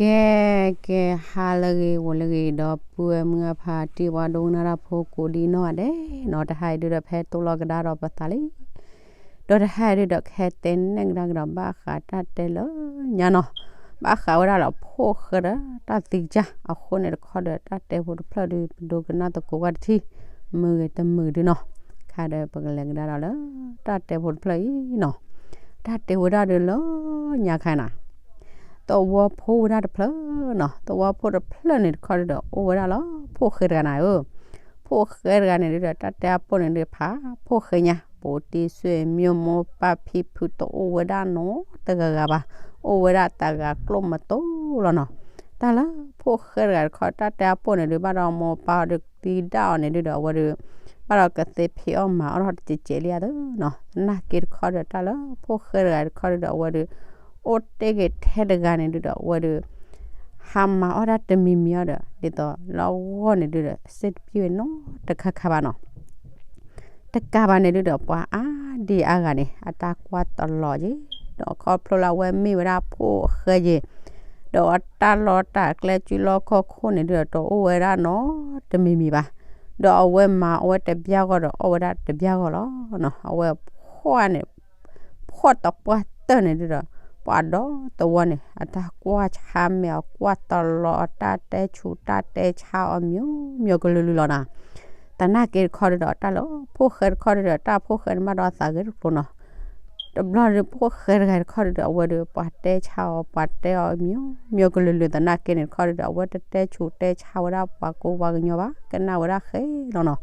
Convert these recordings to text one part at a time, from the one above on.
ကဲ ကဲ ဟါလၢအဂ့ၤ ဂီၤလၢအဂ့ၤ ဒီပုၢ်ဝဲၢ်မုၢ်အဖါတံၢ် ပှၤဒိကနၣ်တၢ်ဖိကိးဒံနီၢ်ဂၤဒဲးနီၤ, တဟါအံၤဒုဒီး ဖဲတိၢ်လီၤကဒါဒီးပသးလံ ဒီးတဟါအံၤဒုဒီး ကဟဲတဲနဲၣ်ကဒါကဒီး ဘၣ်ဃးတၢ်တဲလၢညါနီၤ, ဘၣ်ဃးဝဲဒၣ်လၢဖိၣ်ဃဲဒီးတၢ်သံကစၢ်အဃိန့ၣ်တခီဒီး တၢ်တဲဖိတဖျၢၣ်ဒု ပဒိကနၣ်သကိးကွၢ်တထံၣ် မုာ်ဂ့ၤတမုာ်ဒုနီၤ, ခါဒီးပကလဲၤကဒါဒီးလၢ တၢ်တဲဖိတဖျၢၣ်အံၤနီၤ, တၢ်တဲဝဲဒၣ်ဒုလၢညါခါနၤ သဝီဖိဝဲဒၣ်တဖျၢၣ်နီၤ, သဝီဖိတဖျၢၣ်န့ၣ်တခီဒုဒီး အိၣ်ဝဲဒၣ်လၢဖိၣ်ဃဲတဂၤနၤဧၢ, ဖိၣ်ဃဲတဂၤန့ၣ်ဒုဒီး တၢ်တဲအပိၢ်န့ၣ်ဒု ဖးဖိၣ်ဃဲညါ ပိာ်တံၢ်ဆွေမျိုးမိၢ်ပၢ်ဖံဖုတအိၣ်ဝဲဒၣ်နီတဂၤဂၤဘၣ်, အိၣ်ဝဲဒၣ်တဂၤကျိၣ်မတိလီၤနီၤ, တၢ်လၢဖိၣ်ဃဲတဂၤတခီ တၢ်တဲအပိၢ်န့ၣ်ဒု ဘၣ်ဒီးမိၢ်ပၢ်ဒီးသံဒၣ်အီၤန့ၣ်ဒုဒီး အဝဲဒု ဘၣ်ဒီးကသ့ဖံးအီၣ်မၤအီၣ်ထီၣ်တစဲးစဲးလံဧါသနီၤ, သနာ်က့တခီဒီး တၢ်လၢဖိၣ်ဃဲတဂၤတခီဒုဒီး အဝဲဒု အိၣ်တ့ၢ်ဂ့ၤထဲတဂၤန့ၣ်ဒုဒီး အဝဲဒု ဟးမၤအီၣ်တၢ်တမံၤမံၤအီၤဒီး ဒ်သိးလၢအဂီၢ်န့ၣ်ဒုဒီး စ့တပျံၢ်ဝဲနီတခါခါဘၣ်နီၤ, တကးဘၣ်န့ၣ်ဒုဒီး ပှၤအါဒံအါဂၤန့ၣ် အတၢ်ကွၢ်တလီၤက့ၤ, ဒီးခီဖျိလၢအဝဲမ့ၢ်ဝဲဒၣ်ဖိၣ်ဃဲက့ၤ, ဒီးအတၢ်လီၢ်တၢ်ကျဲစုလီၢ်ခီၣ်ခိၣ်န့ၣ်ဒုဒီး တအိၣ်ဝဲဒၣ်နီတမံၤမံၤဘၣ်, ဒီးအဝဲမၤအီၣ်ဝဲတဘျီဂီၢ်ဒီး အီၣ်ဝဲဒၣ်တဘျီဂီၢ်လီၤနီၤ, အဝဲဖှီၣ်န့ၣ် ဖှီၣ်တပှၢ်တၢၢ်န့ၣ်ဒုဒီး ပှၤဒီသဝီန့ၣ် အတၢ်ကွၢ်ဆါမဲာ်အီၤ ကွၢ်တလီၤအီၤ တၢ်တဲဆူးတၢ်တဲဆါအီၤ မျိုးမျိုးကလုာ်လုာ်လီၤနၤ, သနာ်က့တခီဒုဒီး တၢ်လၢဖိၣ်ဃဲတခီဒုဒီး တၢ်ဖိၣ်ဃဲန့ၣ် ဘၣ်ဒီးသးဂ့ၤတကျိၤနီၤ, တဘျီဒု ဖိၣ်ဃဲတဂၤတခီဒုဒီး အဝဲဒု ပှၤတဲဆါအီၤ ပှၤတဲအီၤ မျိုးမျိုးကလုာ်လုာ် သနာ်က့န့ၣ်တခီဒုဒီး အဝဲတတဲဆူးတဲဆါဝဲဒၣ်ပှၤကိးပှၤကညီဘၣ် ကနၣ်ဝဲဒၣ်ဃဲလီၤနီၤ,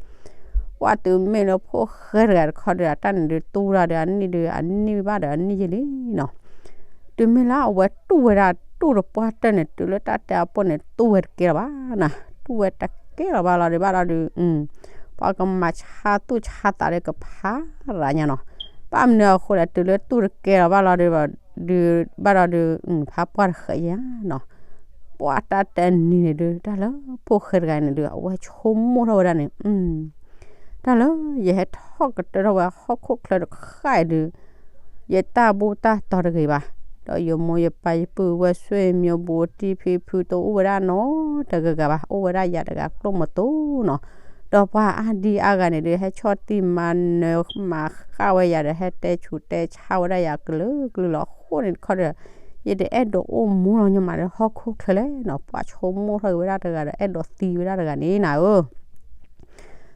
ပှၤတုၤမ့ၢ်လၢဖိၣ်ဃဲတဂၤတခီဒုဒီး တၢ်န့ၣ်ဒုတူၢ်ဒၣ်ဒီး အနံၣ်ဒု အနံၣ်ဘၣ်ဒီးအနံၣ်ယံာ်လံနီၤ, တုၤမ့ၢ်လၢအဝဲတူၢ်ဝဲဒၣ် တူၢ်တပှၢ်တၢၢ်န့ၣ် တုၤလၢတၢ်တဲအပိၢ်န့ၣ် တူၢ်ဝဲတကဲလၢၤဘၣ်နၤ, တူၢ်ဝဲတကဲလၢၤဘၣ်လီၤဒု ဘၣ်ဒီးဒု ပှၤကမၤဆါသူၣ်ဆါသးဒီးကဖးရၤညါနီၤ, ဘၣ်မနုၤအဃိလဲၣ် တုၤလၢတူၢ်တကဲလၢၤဘၣ်လီၤဒု ဒု ဘၣ်ဒီးဒု ဖးပှၢ်တဃဲးယါနီၤ, ပှၤတၢ်တဲနံၤန့ၣ်ဒု တၢ်လၢဖိၣ်ဃဲတဂၤန့ၣ်ဒု အဝဲဆိကမိၣ်ထီၣ်ဝဲဒၣ်န့ၣ် တၢ်လၢယဟဲထီၣ်ကတၢၢ်ထီၣ်ဝဲဟီၣ်ခိၣ်ချၢတဃၣ်အံၤဒု ယတၢ်ဘူၣ်တၢ်တီၤတဂ့ၤဘၣ်, ဒီးယမိၢ်ယပၢ်ယပုၢ်ဝဲၢ် ဆွေမျိုး ဘူးတံၢ်ဖံဖု တအိၣ်ဝဲဒၣ်နီတဂၤဂၤဘၣ်, အိၣ်ဝဲဒၣ်ယၤတဂၤကျိၣ်မတိနီၤ, ဒီးပှၤအါဒံအါဂၤန့ၣ်ဒု ဟဲဆီၣ်တံၢ်မၤနၢၤမၤဃၣ်ဝဲယၤဒီး ဟဲတဲဆူးတဲဆါဝဲဒၣ်ယၤကလုာ်ကလုာ်လီၤအဃိန့ၣ်တခီဒီး ယတအဲၣ်ဒိးအိၣ်မူလီၤညီမးလၢဟီၣ်ခိၣ်ချၢလဲၣ်နီၤ, ပှၤဆိကမိၣ်ထီၣ်က့ၤဝဲဒၣ်တဂၤဒီး အဲၣ်ဒိးသံဝဲဒၣ်တဂၤန့ၣ်နၤဧၢ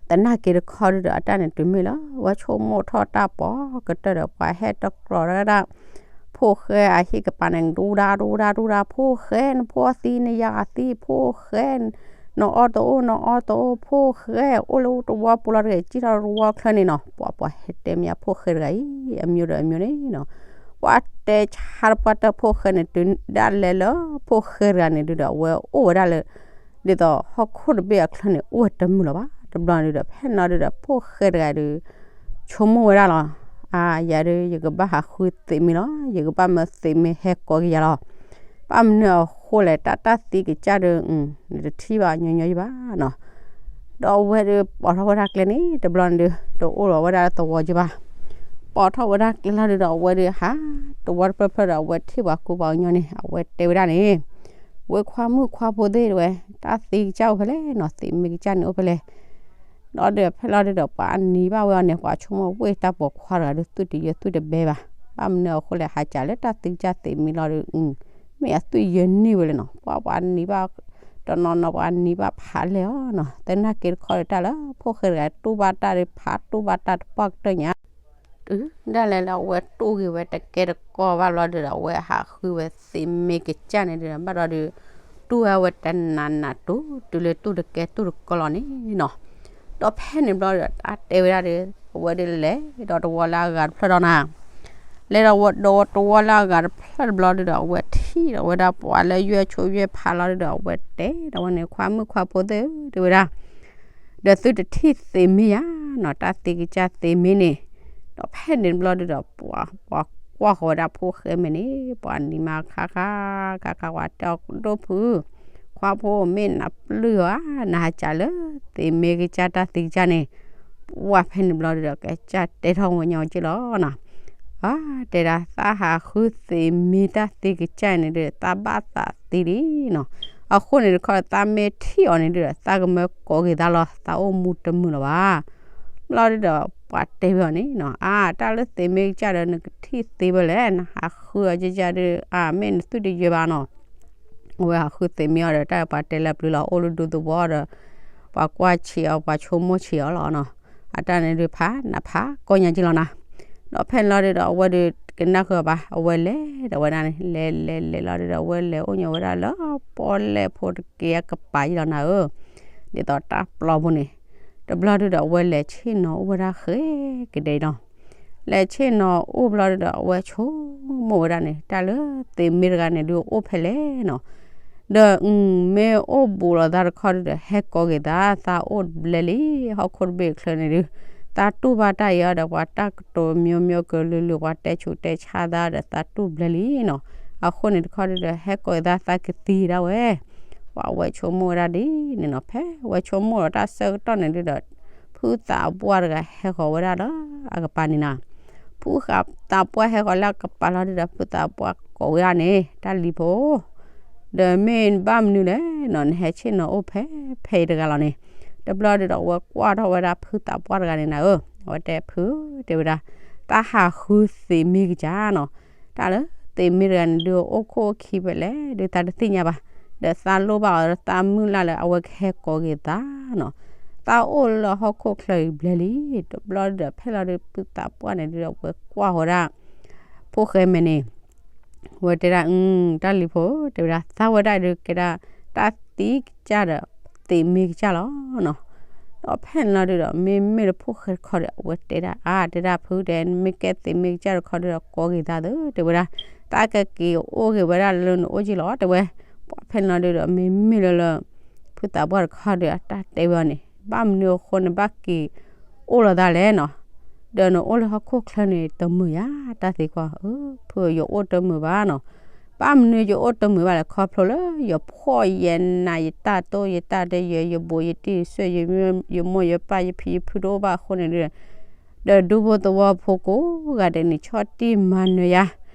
သနာ်က့တခီဒုဒီး အတၢ်န့ၣ်တုၤမ့ၢ်လၢ ဝဲဆိကမိၣ်ထီၣ်တၢ်ပီၤကတၢၢ်ဒီး ပှၤဟဲတကျိးတၢ် ဖိၣ်ဃဲအဟံၣ်ကပၤန့ၣ် ဒူဒါဒူဒါဒူဒါ ဖိၣ်ဃဲ နဖိသံ နယၤသံ ဖိၣ်ဃဲ နအီၣ်တအိၣ် နအီတအိၣ် ဖိၣ်ဃဲ အိၣ်လၢတဝီပူၤလီၤတဂ့ၤ စံၣ်ထီၣ်တဝီချၢန့ၣ်နီၤ, ပှၤပှၤဟဲတဲမ့ၢ်ဖိၣ်ဃဲတဂၤအံၤ အမျိုးဒီးအမျိုးန့ၣ်နီၤ, ပှၤတဲဆါတပှၢ်တၢၢ်ဖိၣ်ဃဲန့ၣ် တုၤဒၣ်လဲာ်လၢဖိၣ်ဃဲတဂၤန့ၣ်ဒုဒီး အဝဲအိၣ်ဝဲဒၣ်လၢ ဒ်သိးဟီၣ်ခိၣ်တဘ့ၣ်အချၢန့ၣ် အိၣ်ဝဲတမုာ်လၢၤဘၣ်. တဘျီန့ၣ်ဒီး ဖဲနီၤဒုဒီး ဖိၣ်ဃဲတဂၤဒီး ဆိကမိၣ်ဝဲဒၣ်လီၤ. အါ ယၤဒုး ယကဘၣ်ဟးဃုသံးမံလီၤ. ယကဘၣ်မၢသံးမံဟဲကိးက့ၤယၤလီၤ. ဘၣ်မနုၤအဃိလဲၣ် တၢ်တၢ်သံကစၢ်ဒီး နတထံၣ်ဘၣ်ညီညီယံၤဘၣ်နီၤ. ဒီးအဝဲဒီး ပိာ်ထီၣ်ဝဲဒၣ်ကျဲန့ၣ် တဘျီန့ၣ်ဒီး တအိၣ်လီၤဝဲဒၣ်သဝီက့ၤဘၣ်. ပိာ်ထီၣ်ဝဲဒၣ်ကျဲလီၤဒုဒီး အဝဲဒီးဟး တဝီတဖျၢၣ်ဖျၢၣ်ဒီး အဝဲထံၣ်ပှၤကူပှၤကညီန့ၣ် အဝဲတဲဝဲဒၣ်န့ၣ် ဝဲခွါမုၣ်ခွါဖိသ့ၣ်တဲဝဲ, တၢ်သံကစၢ်အိၣ်ဖဲလဲၣ်နီၤ, သံးမံကစၢ်န့ၣ်အိၣ်ဖဲလဲၣ်. ဒီးဒီးဖဲလီၤဒုဒီး ပှၤအနံၤဘၣ်ဝဲအီၤန့ၣ် ပှၤဆိကမိၣ်ဝဲတၢ်ပိာ်ခွါတဂၤဒီး သူၣ်တယၢၤသူၣ်တဘဲဘၣ်. ဘၣ်မနုၤအဃိလဲၣ် ဟးစးလၢတၢ်သံကစၢ်သံးမံလီၤဒီး မ့ၢ်အသူၣ်ယၢၤန့ၢ်ဝဲလဲၣ်နီၤ. ပှၤပှၤနံၤဘၣ် တနီၤနီၤပှၤနံၤဘၣ်ဖးလဲၢ်အီၤနီၤ. သနာ်က့တခီဒီးတၢ်လၢဖိၣ်ဃဲတဂၤ တူၢ်ဘၣ်တၢ်ဒီးဖးတူၢ်ဘၣ်တၢ်တပှၢ်ကတၢၢ်ညါ တုၤဒၣ်လဲာ်လၢအဝဲတူၢ်က့ၤဝဲတကဲတကီဘၣ်ဘျီဒုဒီး အဝဲဟးဃုဝဲသံးမံကစၢ်န့ၣ်ဒုဒီး ဘၣ်ဒီးဒုး တူၢ်ဝဲတနးနးတူၢ် တုၤလၢတူၢ်တကဲတူၢ်တကီလီၤန့ၣ်နီၤ. ဒီးဖဲန့ၣ်ဘျီဒီး တၢ်တဲဝဲဒၣ်ဒီး အဝဲဒုးလဲၤဒီးတဝီလၢအဂၤတဖျၢၣ်ဒီးနၤ လဲၤဒီးဝဲဒီးတဝီလၢအဂၤတဖျၢၣ်တဘျီဒုဒီး အဝဲထံၣ်ဒီးဝဲဒၣ်ပှၤလၢယွဲၢ်ဆိယွဲၢ်ဖးလီၤဒုဒီး အဝဲတဲဒီးဝဲန့ၣ် ခွါမုၣ်ခွါဖိသ့ၣ်ဧၢ တဲဝဲဒၣ် ဒီးသုတထံၣ်သံးမံယၤနီၤ, တၢ်သံးကစၢ်သံးမံန့ၣ်. ဒီးဖဲန့ၣ်တဘျီဒုဒီး ပှၤ ပှၤကွၢ်ဃီၤဝဲဒၣ်ဖိၣ်ဃဲမဲာ်န့ၣ် ပှၤနံၤမါခါခါ ခါခါ ပှၤတဲအီၤ ဒိၣ်ဖု ခွါဖိမ့ၢ်နပျုၢ်ဧါ, နဟးစးလၢသံးမံကစၢ်တၢ်သံးကစၢ်န့ၣ်. ပှၤဖဲန့ၣ်တဘျီဒုဒီး ကစၢ်တဲထီၣ်ဝဲညီက့လီၤနီၤ. ပှၤတဲဒၣ်သးဟးဃုသံးမံတၢ်သံကစၢ်န့ၣ်ဒုး သးဘၣ်သးသံလံနီၤ. အဃိန့ၣ်တခီ သးမ့ၢ်ထံၣ်အီၤန့ၣ်ဒုး သးကမၢကိးက့ၤသးလီၤ သးအိၣ်မူတမုာ်လၢၤဘၣ်. ဘျီဒုးဒီး ပှၤတဲဝဲအီၤန့ၣ်နီၤ, အါ တၢ်လၢသံးမံကစၢ်ဒီး နကထံၣ်သ့ဝဲလဲၣ်, နဟးဃုအီၤကကၢ်ဒုး အါ မ့ၢ်နသုတယၢၤဘၣ်နီၤ. အဝဲဟးဃုသံးမံအီၤဒီး တၢ်ပှၤတဲလၢပျုၤလီၤ အိၣ်လၢဒူသဝီဒီး ပှၤကွၢ်ဆံးအီၤ ပှၤဆိကမိၣ်ဆံးအီၤလီၤနီၤ. အတၢ်န့ၣ်ဒုးဖးနးဖးကီၢ်ညါက့လီၤနၤ. ဒီးဖဲန့ၣ်လီၤဒုးဒီး အဝဲဒုးကနၣ်ဃုအီၤဘၣ် အဝဲလဲၤဒီးဝဲဒၣ်န့ၣ် လဲၤလဲၤလဲၤလီၤဒုးဒီး အဝဲလဲၤအိၣ်ညီဝဲဒၣ်လၢပီၣ်လဲၣ်ဖိတက့ၢ်အကပၤယ့လီၤနၤဧၢ, ဒ်သိးတၢ်ပျီဖိန့ၣ်. တဘျီဒုးဒီး အဝဲလဲၤဆ့ၣ်နီၤအိၣ်ဝဲဒၣ်ဃဲကဒဲအံၤလီၤ. လဲၤဆ့ၣ်နီၤအိၣ်ဘျီဒုးဒီး အဝဲဆိကမိၣ်ဝဲဒၣ်န့ၣ် တၢ်လၢသံးမံတဂၤန့ၣ်ဒုး အိၣ်ဖဲလဲၣ်နီၤ. ဒီးမ့ၢ်အိၣ်ဘူးလိာ်သးတခီဒုးဒီး ဟဲကိးက့ၤသး သးအိၣ်ဘျဲလံ, ဟီၣ်ခိၣ်တဘ့ၣ်အချၢန့ၣ်ဒုး သးတူၢ်ဘၣ်တၢ်အံၤအီၤဒီး ပှၤတၢ်ကတိၤမိမိကလုာ်လုာ် ပှၤတဲဆူးတဲဆါသးဒီး သးတူၢ်ဘျဲလံနီၤ. အဃိန့ၣ်တခီဒုးဒီး ဟဲကိးက့ၤသး သးကသံဒၣ်ဝဲ ပှၤဝဲဆိကမိၣ်ဝဲဒၣ်ဒ်န့ၣ်နီၤ. ဖဲဝဲဆိကမိၣ်ဒီး တၢ်ဆၢကတီၢ်န့ၣ်ဒုးဒီး ဖုသးပှၢ်တဂၤဟဲဃီၤဝဲဒၣ်လၢအကပၤန့ၣ်နီၤ. ဖုသးပှၢ်ဟဲဃီၤလၢအကပၤလီၤဒုးဒီး ဖုသးပှၢ်ကိးဝဲဒၣ်န့ၣ် တၢ်လံၤဖိ ဒီးမ့ၢ်ဘၣ်မနုၤလဲၣ်နီၤ နဟဲဆ့ၣ်နီၤအိၣ်ဖဲဖဲအံၤတဂၤလီၤန့ၣ်. တဘျီဒုးဒီး အဝဲကွၢ်ထီၣ်ဝဲဒၣ်ဖုသးပှၢ်တဂၤန့ၣ်နၤဧၢ, အဝဲတဲဖု တဲဝဲဒၣ် တၢ်ဟးဃုသံးမံကစၢ်နီၤ. တၢ်လၢသံးမံတဂၤန့ၣ်ဒုး အိၣ်ခိၣ်အိၣ်ခံဖဲလဲၣ်ဒုး သးတသ့ၣ်ညါဘၣ်. ဒီးသးလိၣ်ဘၣ်အီၤဒီး သးမုၢ်လၢ်လၢအဝဲကဟဲကိးက့ၤသးနီၤ. သးအိၣ်လၢဟီၣ်ခိၣ်ချၢအံၤဘျဲလံ. တဘျီဒုးဒီး ဖဲလီၤဒုး ဖုသးပှၢ်န့ၣ်ဒုးဒီး အဝဲကွၢ်ဃီၤဝဲဒၣ် ဖိၣ်ဃဲမဲာ်န့ၣ် ဝဲတဲဒၣ် အု တၢ်လံၤဖိ တဲဝဲဒၣ် သးဝဲဒၣ်ဒုးကဲဒၣ် တၢ်သံကစၢ်ဒီး သံးမံကစၢ်လီၤနီၤ. ဒီးဖဲန့ၣ်လီၤဒုးဒီး မ့မ့ၢ်လၢဖိၣ်ဃဲတခီဒီး အဝဲတဲဒၣ် အါ တဲဒၣ်ဖုတဲ မ့ၢ်ကဲသံးမံကစၢ်တခီဒီး ကိးက့ၤသးသု တဲဝဲဒၣ် သးကက့ၤအိၣ်က့ၤဝဲဒၣ်လၢနအိၣ်က့လီၤ တဲဝဲ. ပှၤဖဲန့ၣ်လီၤဒုးဒီး မ့မ့ၢ်လၢလၢ ဖုသးပှၢ်တခီဒီး အတၢ်တဲဝဲအီၤန့ၣ် ဘၣ်မနုၤအဃိန့ၣ် ဘၣ်က့ၤအိၣ်လီၤသးလဲၣ်နီၤ. ဒီးနအိၣ်လၢဟီၣ်ခိၣ်ချၢန့ၣ် တမုာ်ယၤ တၢ်သံကွၢ် အၢ ဖု ယအိၣ်တမုာ်ဘၣ်နီၤ. ဘၣ်မနုၤယအိၣ်တမုာ်ဘၣ်လဲၣ် ခီဖျိလၢယဖှီၣ်ယဲနး ယတၢ်တိၢ်ယတၢ်တယၢၤ ယဘူးယတံၢ်ယဆွဲ ယမိၢ်ယပၢ် ယဖံယဖုတအိၣ်ဘၣ်အဃိန့ၣ်ဒုး ဒီးဒူဖိသဝီဖိကိးဂၤဒဲးန့ၣ် ဆီၣ်တံၢ်မၤနၢၤယၤ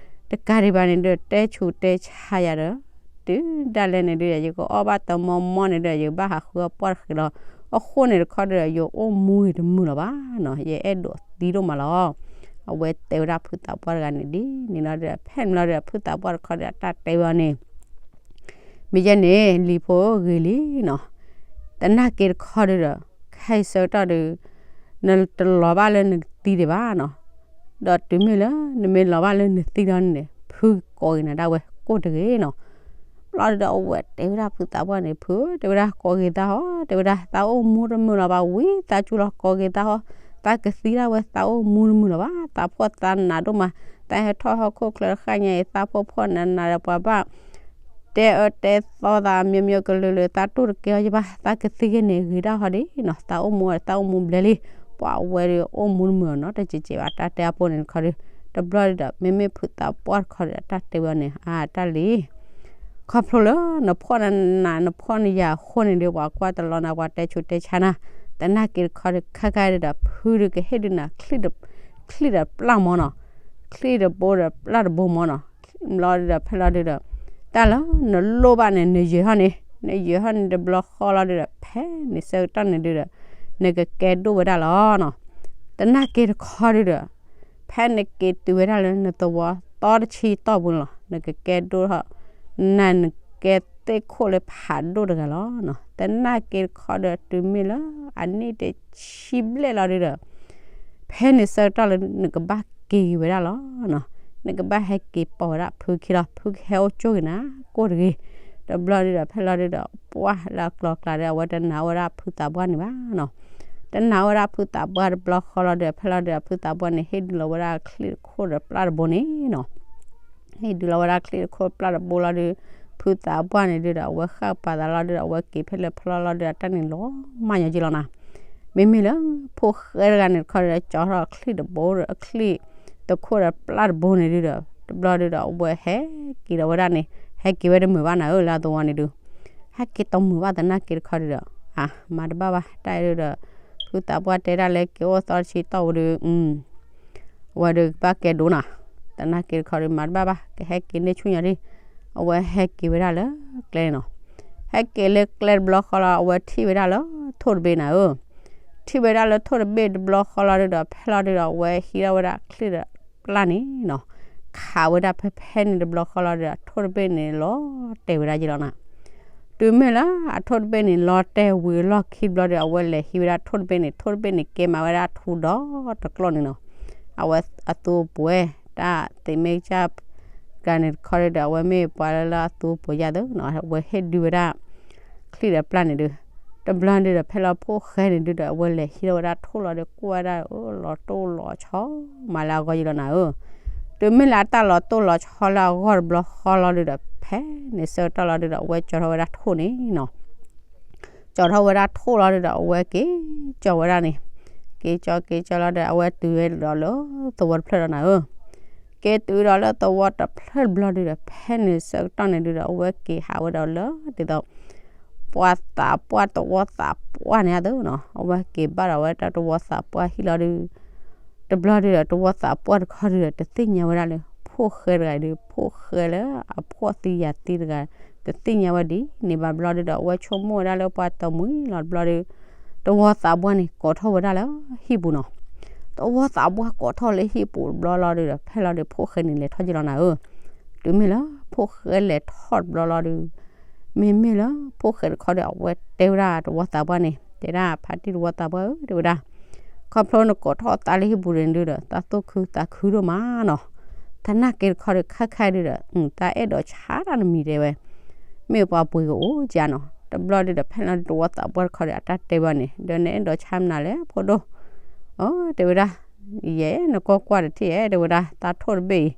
တကးဒံးဘၣ်န့ၣ်ဒီး တဲဆူးတဲဆါယၤဒီး တုၤဒၣ်လဲာ်န့ၣ်ဒုး ယကအီၣ်ဘၣ်တမီမီန့ၣ်ဒီး ယကဘၣ်ဟးဃုအပှၢ်တဃ့လီၤ. အဃိန့ၣ်တခီဒီး ယအိၣ်မူဂ့ၤတမုာ်လီၤဘၣ်နီၤ ယအဲၣ်ဒိးသံဒိၣ်မးလီၤ. အဝဲတဲဝဲဒၣ်ဖုသးပှၢ်တဂၤန့ၣ်ဒ်န့ၣ်လီၤဒီး ဖဲန့ၣ်လီၤဒီး ဖုသးပှၢ်တခီဒီး အတၢ်တဲဝဲအီၤန့ၣ် မ့ၢ်ယဲန့ၣ် လံၤဖိဂ့ၤလံနီၤ. သနာ်က့တခီဒုးဒီး ခဲအံၤဆၢကတီၢ်ဒုး နတလီၤဘၣ်လၢနကသံဒံးဘၣ်နီၤ. ဒီးတုၤမ့ၢ်လၢနမ့ၢ်လီၤဘၣ်လၢနသံလီၤန့ၣ် ဖုကိးက့ၤနၤဒၣ်ဝဲကိၣ်တဂ့ၤနီၤ. ဘျီဒုးဒီး အဝဲတဲဝဲဒၣ်ဖုသးပှၢ်န့ၣ် ဖု တဲဝဲဒၣ် ကိးက့ၤသးဟီ တဲဝဲဒၣ် သးအိၣ်မူတမုာ်လီၤဘၣ် ဝံသးစူၤလီၤ ကိးက့ၤသးဟီ, သးကသံဒၣ်ဝဲ သးအိၣ်မူတမုာ်လီၤဘၣ် သးဖှီၣ်သးနးဒိၣ်မး, သးဟဲထီၣ်ဟီၣ်ခိၣ်ချၢတဃၣ်ညါအံၤ သးဖှီၣ်ဖှီၣ်နးနးဒီး ပှၤဘၣ် တဲအၢတဲသီသး မျိုးမျိုးကလုာ်လုာ် သးတူၢ်တကဲအီၤယဘၣ် သးကသံက့ၤန့ၣ် ဂ့ၤဒၣ်ဟီဒ်နီၤ သးအိၣ်မူ သးအိၣ်မူဘျဲလံ, ပှၤဝဲဒုးအိၣ်မူတမုာ်နီၤ တကဲးကဲးဘၣ် တၢ်တဲအဖိန့ၣ်တခီဒုး, တဘျီဒုးဒီး မ့မ့ၢ်ဖုသးပှၢ်တခီဒုး တၢ်တဲဝဲအီၤန့ၣ် အါ တၢ်လံၤ ခီဖျိလၢနဖှီၣ်နနး နဖှီၣ်နယာ်အဃိန့ၣ်ဒုး ပှၤကွၢ်တလီၤနၤ ပှၤတဲဆူးတဲဆါနၤ, သနာ်က့တခီဒုး ခဲခါဒုးဒီး ဖုဒုးကဟ့ၣ်ဒုးနၤ ချံၣ်ဒီးပျၢ်မၢ်နီၤ, ချံၣ်တဘိဒီးပျၢ်တဘိမၢ်နီၤ, ဘျီဒုးဒီး ဖဲလီၤဒုးဒီး တၢ်လၢနလိၣ်ဘၣ်န့ၣ် နယၢၤထီၣ်န့ၣ် နယၢၤထီၣ်န့ၣ် တဘျီဃီလီၤဒုးဒီး ဖဲန့ၣ်ဆၢကတီၢ်န့ၣ်ဒုးဒီး နကကဲဒိၣ်ဝဲဒၣ်လီၤနီၤ, သနာ်က့တခီဒုးဒီး ဖဲနက့ၤတုၤဝဲဒၣ်လၢနသဝီသီတဆံတီၢ်ပူၤန့ၣ်လီၤ နကကဲဒိၣ်ထီၣ် နကဲသ့ၣ်ခိၣ်လၢဖးဒိၣ်တဂၤလီၤနီၤ, သနာ်က့တခီဒီး တုၤမ့ၢ်လၢအနံၣ်တဆံဘျဲၣ်လီၤဒုးဒီး ဖဲန့ၣ်ဆၢကတီၢ်လၢနကဘၣ်က့ၤက့ၤဝဲဒၣ်လီၤနီၤ, နကဘၣ်ဟဲက့ၤပိာ်ဝဲဒၣ်ဖုခံလီၤ ဖုကဟဲအိၣ်ကၠိက့ၤနၤ ကိၣ်တဂ့ၤ, တဘျီဒုးဒီး ဖဲလီၤဒုးဒီး ပှၢ်လၢအကျိၤအကျဲဒီး အဝဲတနာ်ဝဲဒၣ်ဖုသးပှၢ်န့ၣ်ဘၣ်နီၤ, တနာ်ဝဲဒၣ်ဖုသးပှၢ်တဘျီဃီလီၤဒီး ဖဲလီၤဒုးဒီး ဖုသးပှၢ်န့ၣ် ဟ့ၣ်ဒုးလီၤဝဲဒၣ်ချံၣ်တခိၣ်ဒီးပျၢ်တဘိန့ၣ်နီၤ ဟ့ၣ်ဒုးလီၤဝဲဒၣ်ချံၣ်တခိၣ်ပျၢ်တဘိလီၤဒုး, ဖုသးပှၢ်န့ၣ်ဒုးဒီး အဝဲဃၣ်ပာ်သးလီၤဒုးဒီး အဝဲက့ၤဖဲလဲၣ်ဖဲလဲၣ်လီၤဒုးဒီး တၢ်န့ၣ်လီၤမၢ်ညီက့လီၤနီၤ, မ့မ့ၢ်လၢ ဖိၣ်ဃဲတဂၤန့ၣ်တခီဒီး ကၠီထီၣ်ချံၣ်တဘိဒီး အချံၣ်တခိၣ်ဒီးပျၢ်တဘိန့ၣ်ဒုးဒီး တဘျီဒုးဒီး အဝဲဟဲက့ၤဒီးဝဲဒၣ်န့ၣ် ဟဲက့ၤဝဲတမုာ်ဘၣ်နၤဧၢ လၢအသဝီန့ၣ်ဒုး, ဟဲက့ၤတမုာ်ဘၣ်သနာ်က့တခီဒုးဒီး အါ မၤတဘၣ်ဘၣ် တၢ်အံၤဒုးဒီး ဖုသးပှၢ်တဲဒၣ်လၢက့ၤအိၣ်သီတဆံတီၢ်ပူၤဒုး အဝဲဒုးကဘၣ်ကဲဒိၣ်နီၤ တနာ်က့ၤတခီဒီး မၤတဘၣ်ဘၣ် ကဟဲက့ၤန့ၢ်ဆူညါဒံး, အဝဲဟဲက့ၤဝဲဒၣ်လၢကျဲန့ၣ်နီၤ. ဟဲက့ၤလၢကျဲတဘျီဃီလီၤ အဝဲထံၣ်ဝဲဒၣ်လၢထိၣ်တဘ့ၣ်နၤဧၢ, ထံၣ်ဝဲဒၣ်လၢထိၣ်တဘ့ၣ်တဘျီဃီလီၤဒုဒီး ဖဲလီၤဒုဒီး အဝဲဟံးထီၣ်ဝဲဒၣ်ချံၣ်ဒီးပျၢ်န့ၣ်နီၤ, ခးဝဲဒၣ်ဖဲဖဲန့ၣ်တဘျီဃီလီၤဒုဒီး ထိၣ်တဘ့ၣ်န့ၣ် လီၤတဲာ်ဝဲဒၣ်ယလီၤနၤ. တုၤမ့ၢ်လၢအထိၣ်တဘ့ၣ်န့ၣ် လီၤတဲာ်ဝံၤအလီၢ်ခံတဘျီဒီး အဝဲလဲၤဟံးဝဲဒၣ်ထိၣ်တဘ့ၣ်န့ၣ်, ထိၣ်တဘ့ၣ်န့ၣ် ကဲမၤဝဲဒၣ်ထူဒီတကျိၣ်န့ၣ်နီၤ. အဝဲအသူပှဲၤ တၢ်သ့ၣ်မ့ၢ်ကစၢ် ကျါန့ၣ်တခီဒုဒီး အဝဲမ့ၢ်ပှၤလၢလၢအသူပှဲၤယါသ့နီၤ, အဝဲဟ့ၣ်ဒုဝဲဒၣ် ချံၣ်ဒီးပျၢ်န့ၣ်ဒု, တဘျီဒုဒီး ဖဲလီၤဖိၣ်ဃဲန့ၣ်ဒုဒီး အဝဲလဲၤဟံးထီၣ်ဝဲဒၣ်ထိၣ်လီၤဒီး ကွၢ်ဝဲဒၣ် လီၤတိၢ်လီၤဆီ မၤလၢအဂီၢ်ယလီၤနၤဧၢ. တုၤမ့ၢ်လၢအတၢ်လီၤတိၢ်လီၤဆီလၢအဂီၢ်တဘျီဃီလီၤဒုဒီး ဖဲန့ၣ်ဆၢကတီၢ်လီၤဒုဒီး အဝဲကၠီထီၣ်ဝဲဒၣ်ထိၣ်န့ၣ်နီၤ. ကၠီထီၣ်ဝဲဒၣ်ထိၣ်လီၤဒုဒီး အဝဲက့ၤကၠီဝဲဒၣ်န့ၣ်, က့ၤကၠီက့ၤကၠီလီၤဒီး အဝဲတုၤဝဲဒီးလၢသဝီတဖျၢၣ်ဒီးနၤဧၢ. က့ၤတုၤဒီးလၢသဝီတဖျၢၣ်တဘျီဒုဒီး ဖဲန့ၣ်ဆၢကတီၢ်န့ၣ်ဒုဒီး အဝဲက့ၤဟးဝဲဒီးလၢဒ်သိး ပှၤသးပှၢ်တဝီသးပှၢ်န့ၣ်အသိးနီၤ, အဝဲက့ၤဘၣ်ဒီးဝဲဒၣ်တဝီသးပှၢ်ဟံၣ်လီၤဒု တဘျီဒုဒီး တဝီသးပှၢ်တခီဒုဒီး တသ့ၣ်ညါဝဲဒၣ်လၢ ဖိၣ်ဃဲတဂၤဒု, ဖိၣ်ဃဲလၢအဖှီၣ်သံယာ်သံတဂၤ တသ့ၣ်ညါဝဲဒ်န့ၣ်ဘၣ်ဘျီဒုဒီး အဝဲဆိကမိၣ်ဝဲဒၣ်လၢပှၤတမှံၤလီၤတဘျီဒု, တဝီသးပှၢ်န့ၣ် ကိးထီၣ်ဝဲဒၣ်လၢဟံၣ်ပူၤနီၤ. တဝီသးပှၢ်ကိးထီၣ်လၢဟံၣ်ပူၤတဘျီလီၤဒုဒီး ဖဲလီၤဒု ဖိၣ်ဃဲန့ၣ်လဲၤထီၣ်က့ၤလီၤနၤဧၢ. တုၤမ့ၢ်လၢဖိၣ်ဃဲလဲၤထီၣ်တဘျီလီၤဒု မ့မ့ၢ်လၢဖိၣ်ဃဲတခီဒီး အဝဲတဲဝဲဒၣ်တဝီသးပှၢ်န့ၣ်, တဲဒၣ် ဖါတံၢ်တဝီသးပှၢ်ဧၢ တဲဝဲဒၣ်, ခီဖျိနကိးထီၣ်သးလၢဟံၣ်ပူၤန့ၣ်ဒုဒီး သးသူၣ်ခုသးခုဒိၣ်မးနီၤ. တနာ်က့ၤတခီဒီး ခဲခါဒုဒီး တၢ်အဲၣ်ဒိးဆါတၢ်နမံၤတဲဝဲ, မ့ၢ်ပှၤပှ့ၤကအိၣ်ကနီၤ. တဘျီဒုဒီး ဖဲလီၤဒုတဝီသးပှၢ်တခီဒီး အတၢ်တဲဘၣ်န့ၣ် ဒီးနအဲၣ်ဒိးဆါမနုၤလဲၣ်ဖိဒိၣ်, အိ တဲဝဲဒၣ်, ယဲ နကွၢ်ကွၢ်တထံၣ်ဧဲ တဲဝဲဒၣ် တၢ်ထိၣ်တဘ့ၣ်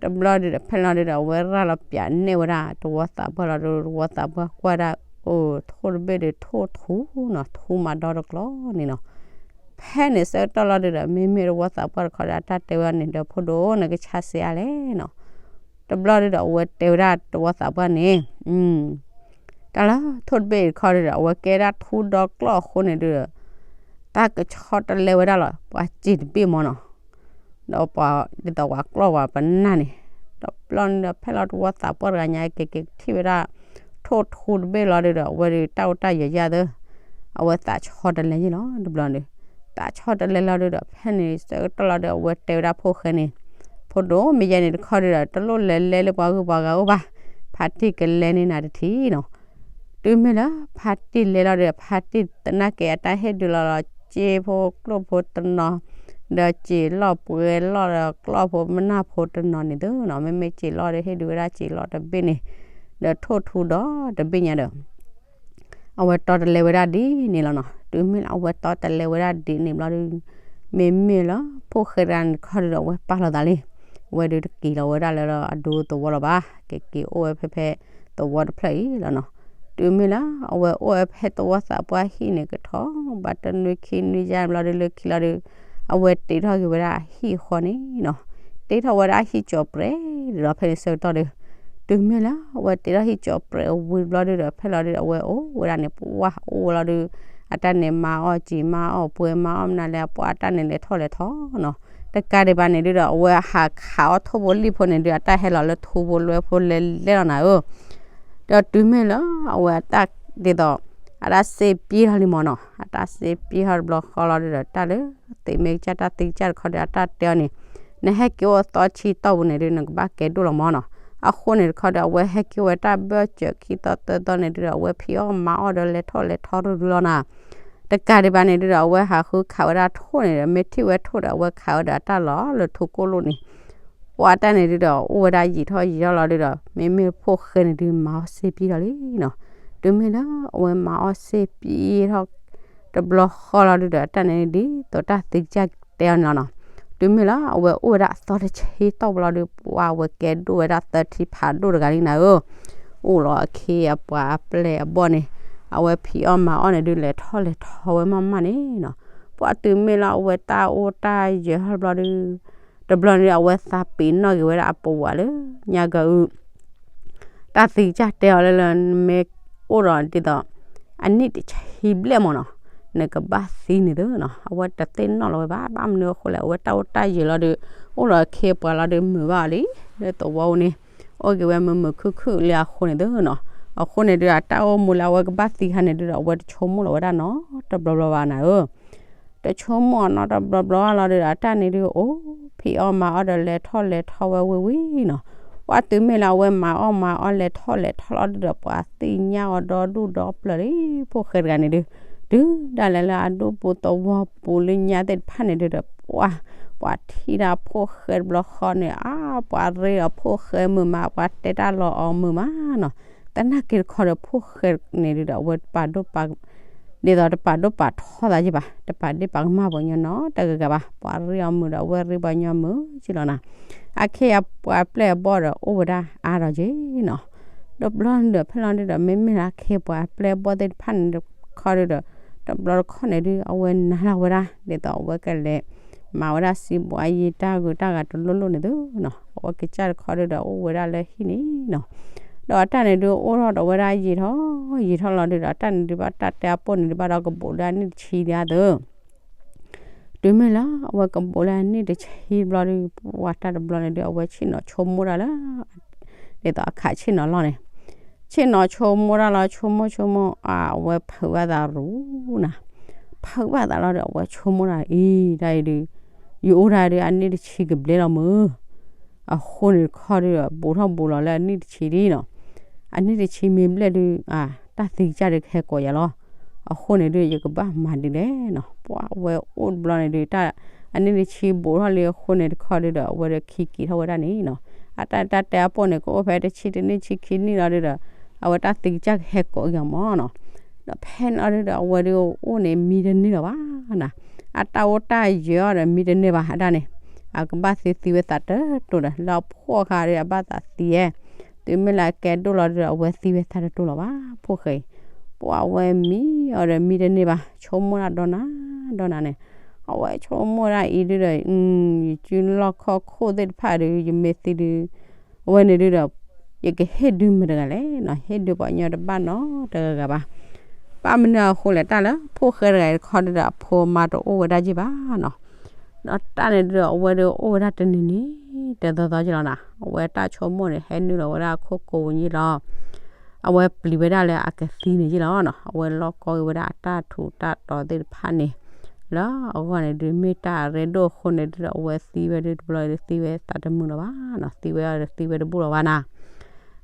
အံၤ တဘျီဒုဒီး ဖဲလီၤဒုဒီး အဝဲရၤလီၤပၠးနဲၣ်ဝဲဒၣ်တဝီသးပှၢ်လီၤဒု, တဝီသးပှၢ်ကွၢ်ဒၣ် အိ ထိၣ်တဘ့ၣ်ဒီးထိၣ်ထူနီၤ, ထူမးဒီတကျီန့ၣ်နီၤ. ဖဲန့ၣ်ဆၢကတီၢ်လီၤဒုဒီး မ့မ့ၢ်တဝီသးပှၢ်တခီဒီး အတၢ်တဲဝဲန့ၣ် ဒီးဖိဒိၣ် နကဆါစ့အါလဲၣ်နီၤ. တဘျီဒုဒီး အဝဲတဲဝဲဒၣ်တဝီသးပှၢ်န့ၣ်, တၢ်လၢထိၣ်တဘ့ၣ်တခီဒုဒီး အဝဲကဲဒၣ်ထူဒီကျီၢ်အဃိန့ၣ်ဒုဒီး တၢ်ကဆီတလဲဝဲဒၣ်လီၤ ပှၤစံာ်တဘ့ၣ်မၢ်နီၤ. ဒီးပှၤဒ်သိးပှၤကျီၢ်ပှၤပနၢ်န့ၣ်, တဘျီန့ၣ်ဒီး ဖဲလီၤတဝီသးပှၢ်တဂၤညါ က့ၤက့ၤထံၣ်ဝဲဒၣ် ထိၣ်ထူတဘ့ၣ်လီၤဒုဒီး အဝဲဒုးတၢ်အိၣ်တၢ်ယၢၤယၢ်သၢ, အဝဲသးဆီတလဲယ့ၣ်လီၤ တဘျီဒု, သးဆီတလဲလီၤဒုဒီး ဖဲန့ၣ်ဆၢကတီၢ်လီၤဒု အဝဲတဲဝဲဒၣ်ဖိၣ်ဃဲန့ၣ်, ဖိဒိၣ် မ့ၢ်ယဲန့ၣ်တခီဒုဒီး တလိၣ်လဲၤလဲလၢပှၤဂုၤပှၤဂၤအိၣ်ဘၣ်, ဖါတံၢ်ကလဲန့ၢ်နၤတထံၣ်နီၤ. တုၤမ့ၢ်လၢဖါတံၢ်လဲလီၤဒီး ဖါတံၢ်တနာ်က့ၤအတၢ်ဟ့ၣ်ဒုးလီၤလီၤ စ့ဖိကျိၣ်ဖိတနီၤ, ဒီးစ့လီၢ်ပှဲၤလီၢ်ဒီးကျီၢ်ဖိမနၢ်ဖိတနီၤန့ၣ်သ့နီၤ, မ့မ့ၢ်စ့လီၢ်ဒီးဟ့ၣ်ဒုးဝဲဒၣ်စ့လီၢ်တဘ့ၣ်န့ၣ်, ဒီးထိၣ်ထူဒီတဘ့ၣ်ညါဒီး အဝဲတီတလဲဝဲဒၣ်ဒ်န့ၣ်လီၤနီၤ. တုၤမ့ၢ်လၢအဝဲတီတလဲဝဲဒၣ်ဒ်န့ၣ်ဘျီဒု, မ့မ့ၢ်လၢဖိၣ်ဃဲတဂၤန့ၣ်တခီဒုဒီး အဝဲပာ်လီၤသးလံ, အဝဲဒုးတက့ၤလီၤဝဲဒၣ်လၢအဒိသဝီလီၤဘၣ်, ကက့ၤအိၣ်ဝဲဖဲဖဲသဝီတဖျၢၣ်အံၤလီၤနီၤ. တုၤမ့ၢ်လၢအဝဲအိၣ်ဝဲဖဲသဝီသးပှၢ်ဟံၣ်န့ၣ်ကထီၣ် ဘၣ်တနွံခံနွံယါဘျီဒုလၢခံလီၤဒု, အဝဲတ့ထီၣ်က့ၤဝဲဒၣ်အဟံၣ်အဃီန့ၣ်နီၤ. တ့ထီၣ်ဝဲဒၣ်ဟံၣ်ကၠီၤပြဲးဒီး ဖဲန့ၣ်ဆၢကတီၢ်ဒု, တုၤမ့ၢ်လၢအဝဲတ့ထီၣ်ဟံၣ်ကၠီၤပြဲးအဝံၤဘျီဒုဒီး ဖဲလီၤဒုဒီး အဝဲအိၣ်ဝဲဒၣ်န့ၣ် ပှၢ်အိၣ်ဝဲလီၤဒု, အတၢ်န့ၣ်မၤအီၣ်စံာ် မၤအီၣ်ပှဲၤ မၤအီၣ်မနုၤလဲၣ် အပှၢ်အတၢ်န့ၣ်လဲၤထီၣ်လဲၤထီနီၤ. တကးဒံးဘၣ်န့ၣ်ဒုဒီး အဝဲဟးခးအီၣ်ထိၣ်ဖိလံၣ်ဖိန့ၣ်ဒု အတၢ်ဟဲလီၤလၢထူဖိလွဲဖိလဲၤလဲၣ်လီၤနၤဧၢ. ဒီးတုၤမ့ၢ်လၢအဝဲအတၢ်ဒ်သိး အတၢ်စ့ပံထီၣ်လံမၢ်နီၤ, အတၢ်စ့ပံထီၣ်တဘျီဃီလီၤဒုဒီး တၢ်လၢသ့ၣ်မ့ၢ်ကစၢ်တၢ်သံကစၢ်တခီဒီး အတၢ်တဲအီၤန့ၣ်, နဟဲက့ၤအိၣ်သီဆံတီၢ်ပူၤန့ၣ်ဒု နကဘၣ်ကဲဒိၣ်လီၤမၢ်နီၤ. အဃိန့ၣ်တခီဒီး အဝဲဟဲက့ၤဝဲတၢ်ဘၢၣ်စၢၤခံသီသၢသီန့ၣ်ဒုဒီး အဝဲဖံးအီၣ်မၤအီၣ်ဒီးလဲၤထီၣ်လဲၤထီတဒုလီၤနၤ. တကးဒံးဘၣ်န့ၣ်ဒုဒီး အဝဲဟးဃုခးဝဲဒၣ်ထိၣ်န့ၣ်ဒီး မ့ၢ်ထံၣ်ဝဲထိၣ်ဒီး အဝဲခးဝဲဒီးအတၢ်လီၤလၢထူကိၣ်လိၣ်န့ၣ် ပှၤတၢ်န့ၣ်ဒုဒီး အိၣ်ဝဲဒၣ်ယံာ်ထီၣ်ယံာ်ထီၣ်လီၤဒုဒီး မ့မ့ၢ်ဖိၣ်ဃဲန့ၣ်ဒုမၤအီၣ်စ့ပံထီၣ်လံနီၤ. တုၤမ့ၢ်လၢအဝဲမၤအီၣ်စ့ပံထီၣ် တဘျီဃီလီၤဒုဒီး အတၢ်န့ၣ်ဒ်သိးတၢ်သံကစၢ်တဲအီၤန့ၣ်လီၤနီၤ. တုၤမ့ၢ်လၢအဝဲအိၣ်ဝဲဒၣ်အသီတဆံတီၢ်ပူၤလီၤဒု ပှၤဝဲကဲဒိၣ်ဝဲဒၣ်သၢထံဖးဒိၣ်တဂၤလံနၤဧၢ. အိၣ်လီၤအခ့အပှၤအပျဲၢ်အဘီၣ်န့ၣ် အဝဲဖံးအီၣ်မၤအီၣ်န့ၣ်ဒု လဲၤထီၣ်လဲၤထီဝဲမးမးန့ၣ်နီၤ. ပှၤတုၤမ့ၢ်လၢအဝဲတၢ်အိၣ်တၢ်ယၢၤထီၣ်ဘျီဒု တဘျီန့ၣ် အဝဲသးပ့ၤနီၣ်က့ၤဝဲဒၣ်အပဝးလၢညါကၤအု တၢ်သံကစၢ်တဲအီၤလၢလၢ နမ့ၢ်အိၣ်ဒီးဒ်သိး အနံၣ်တဆံဘျဲၣ်မၢ်နီၤ, နကဘၣ်သံန့ၣ်သုနီၤ. အဝဲတသ့ၣ်နီၣ်လီၤဝဲဘၣ် ဘၣ်မနုၤအဃိလဲၣ် အဝဲတၢ်အိၣ်တၢ်ယၢၤလီၤဒီး အိၣ်ဒီးအခ့အပှၤလီၤဒီးမုာ်ဘၣ်အီၤလံ လၢသဝီအိၣ်န့ၣ် အိၣ်က့ၤဝဲမုာ်မုာ်ခုၣ်ခုၣ်လံအဃိန့ၣ်သုနီၤ. အဃိန့ၣ်ဒုး အတၢ်အိၣ်မူလၢအဝဲကဘၣ်သံခါန့ၣ်ဒုးဒီး အဝဲတဆိကမိၣ်လီၤဝဲဒၣ်နီတဘျီဘျီဘၣ်နၤဧၢ တဆိကမိၣ်အီၤနီတဘျီဘျီဘၣ်လီၤဒီး အတၢ်န့ၣ်ဒုး အိၣ်ဖံးအီၣ်မၤအီၣ်ဒီးလဲၤထီၣ်လဲၤထီဝဲဝံၤဝံၤနီၤ. ပှၤတုၤမ့ၢ်လၢအဝဲမၤအီၣ်မၤအီၣ်လဲၤထီၣ်လဲၤထီလီၤဒုးဒီး ပှၤသ့ၣ်ညါအီၤဒီဒူၣ်ဒီပျၢၤလံ ဖိၣ်ဃဲတဂၤန့ၣ်ဒုး တုၤဒၣ်လဲာ်လၢအဒူၣ်ပူၤသဝီပူၤလၢညါသ့ၣ်တဖၣ်န့ၣ်ဒုးဒီး ပှၤ ပှၤထံၣ်ဒၣ်ဖိၣ်ဃဲတဘျီဃီန့ၣ် အါ ပှၤရ့အီၤဖိၣ်ဃဲမုာ်မး ပှၤတဲတၢ်လီၤအီၤမုာ်မးနီၤ. သနာ်က့တခီဒီးဖိၣ်ဃဲန့ၣ်ဒုးဒီး အဝဲတပာ်ဒိၣ်ပာ် ဒ်သိးတပာ်ဒိၣ်ပာ်ထီသးယ့ၢ်ဘၣ် တပာ်ဒ့ၣ်ပာ်ကမၣ်ပှၤကညီနီတဂၤဂၤဘၣ် ပှၤရ့အီၤမုာ်ဒီးအဝဲရ့ပှၤကညီမုာ်က့လီၤနၤ. အခ့အပှၤပျဲၢ်အဘီၣ်ဒီးအိၣ်ဝဲဒၣ်အါဒီးက့နီၤ. တဘျီဒုးဒီးဖဲလီၤဒုးဒီး မ့မ့ၢ်လၢအခ့ပှၤပျဲၢ်အဘီၣ်သ့ၣ်တဖၣ်န့ၣ်တခီဒုးဒီး တဘျီတခီန့ၣ်ဒုး အဝဲနာ်လီၤဝဲဒၣ် ဒ်သိးအဝဲကလဲၤ မၤဝဲဒၣ်စံးဘှါယံာ်တၢ်ဂုၤတၢ်ဂၤတလိၣ်လိၣ်န့ၣ်သုနီၤ. အဝဲကစၢ်တခီဒုးဒီးအိၣ်ဝဲဒၣ်လၢဟံၣ်န့ၣ်နီၤ. ဒီးအတၢ်န့ၣ်ဒုးအိၣ်ထီၣ်ဒီးဝဲဒၣ်ယံာ်ထီၣ်ယံာ်ထီၣ်လီၤဒုးဒီး အတၢ်န့ၣ်ဒုးဘၣ်တၢ်တဲအပိၢ်န့ၣ်ဒုးဘၣ်ဒီးကဘူးလၢအနံၣ်တဆံဒၣ်သု တုၤမ့ၢ်လၢအဝဲကဘူးလၢအနံၣ်တဆံတဘျီဒုး ပှၤတၢ်တဘျီန့ၣ်ဒုး အဝဲဆ့ၣ်နီၤဆိကမိၣ်တၢ်လၢ ဒ်သိးအခးဆ့ၣ်နီၤလီၢ်န့ၣ် ဆ့ၣ်နီၤဆိကမိၣ်တၢ်လီၤ ဆိကမိၣ်ဆိကမိၣ် အဝဲဖုးဘၣ်သးရူၤနၤ. ဖုးဘၣ်သးလီၤဒီး အဝဲဆိကမိၣ်တၢ်အံၤ တၢ်အံၤဒုး ယအိၣ်တၢ်ဒုးအနံၣ်တဆံကဘျဲလီၤမုၢ် အဃိန့ၣ်တခီဒုး ဘူးထီၣ်ဘူးလီၤလၢအနံၣ်တဆံဒ်နီၤ. အနံၣ်တဆံမ့ၢ်ဘျဲၣ်ဒုး တၢ်သံကစၢ်ဒုးကဟဲကိးယၤလီၤ. အဃိန့ၣ်ဒုး ယကဘၣ်မၤဒ်လဲၣ်နီၤ. ပှၤဝဲအိၣ်တဘျီန့ၣ်ဒုး တၢ်အနံၣ်တဆံဘူးထီၣ်လံအဃိန့ၣ်တခီဒုးဒီး အဝဲဒုးခံက့ၤထီၣ်ဝဲဒၣ်န့ၣ်နီၤ. အတၢ်တၢ်တဲအပိၢ်န့ၣ် ကအိၣ်ဖဲတဆံတနံၣ်ဆံခံနံၣ်လီၤဒုးဒီး အဝဲတၢ်သံကစၢ်ကဟဲကိးက့ၤအီၤမၢ်နီၤ. ဒီးဖဲန့ၣ်လီၤဒုးဒီး အဝဲဒုးအိၣ်န့ၣ်မံတန့ၢ်လီၤဘၣ်နၤ. အတၢ်အိၣ်တၢ်ယၢၤအီၤဒီးမံတန့ၢ်ဘၣ် အတၢ်န့ၣ် အကဘၣ်သံသံဝဲသးတတိၤဒီး လၢအဖှီၣ်အခါဒီးအဘၣ်သးသံဧဲ. တုၤမ့ၢ်လၢအကဲဒိၣ်လီၤဒုးဒီး အဝဲသံဝဲသးတတိၤလီၤဘၣ် ဖိၣ်ဃဲအံၤ. ပှၤအဝဲမံအီၤဒီးမံတန့ၢ်ဘၣ် ဆိကမိၣ်တၢ်ဒီနၤဒီနၤန့ၣ် အဝဲဆိကမိၣ်ဒၣ်အံၤဒုးဒီး ယစုလီၢ်ခီၣ်ခိၣ်သ့ၣ်တဖၣ်ဒုး ယမ့ၢ်သံဒုး အဝဲန့ၣ်ဒုးဒီး ယကဟ့ၣ်ဒုးမတၤတဂၤလဲၣ်နီၤ ဟ့ၣ်ဒုးပှၤကညီတဘၣ်နီတဂၤဂၤဘၣ်. ဘၣ်မနုၤအဃိလဲၣ် တၢ်လၢဖိၣ်ဃဲတဂၤအံၤတခီဒုးဒီး အဖိအမါတအိၣ်ဝဲဒၣ်ယ့ၢ်ဘၣ်နီၤ. ဒီးတၢ်န့ၣ်ဒုးဒီး အဝဲဒုးအိၣ်ဝဲဒၣ်တနံၤနံၤ တသီသီက့လီၤနၤ. အဝဲတၢ်ဆိကမိၣ်န့ၣ် ဟဲနုာ်လီၤဝဲဒၣ်အခိၣ်ကိးဝဲယ့ၢ်လီၤ. အဝဲပျံၤဝဲဒၣ်လၢအကသံန့ၣ်ယ့ၢ်လီၤနီၤ. အဝဲလီၢ်ကီဝဲဒၣ်အတၢ်ထူးတၢ်တီၤသ့ၣ်တဖၣ်န့ၣ် လၢအဂီၢ်န့ၣ်ဒုး မ့ၢ်တၢ်အရ့ဒိၣ်အဃိန့ၣ်ဒုးဒီး အဝဲသံဝဲဒုးတဘျီဒုး သံဝဲသးတမုာ်လၢၤဘၣ်နီၤ. သံဝဲဒုးသံဝဲတဘူၣ်လၢၤဘၣ်နၤ.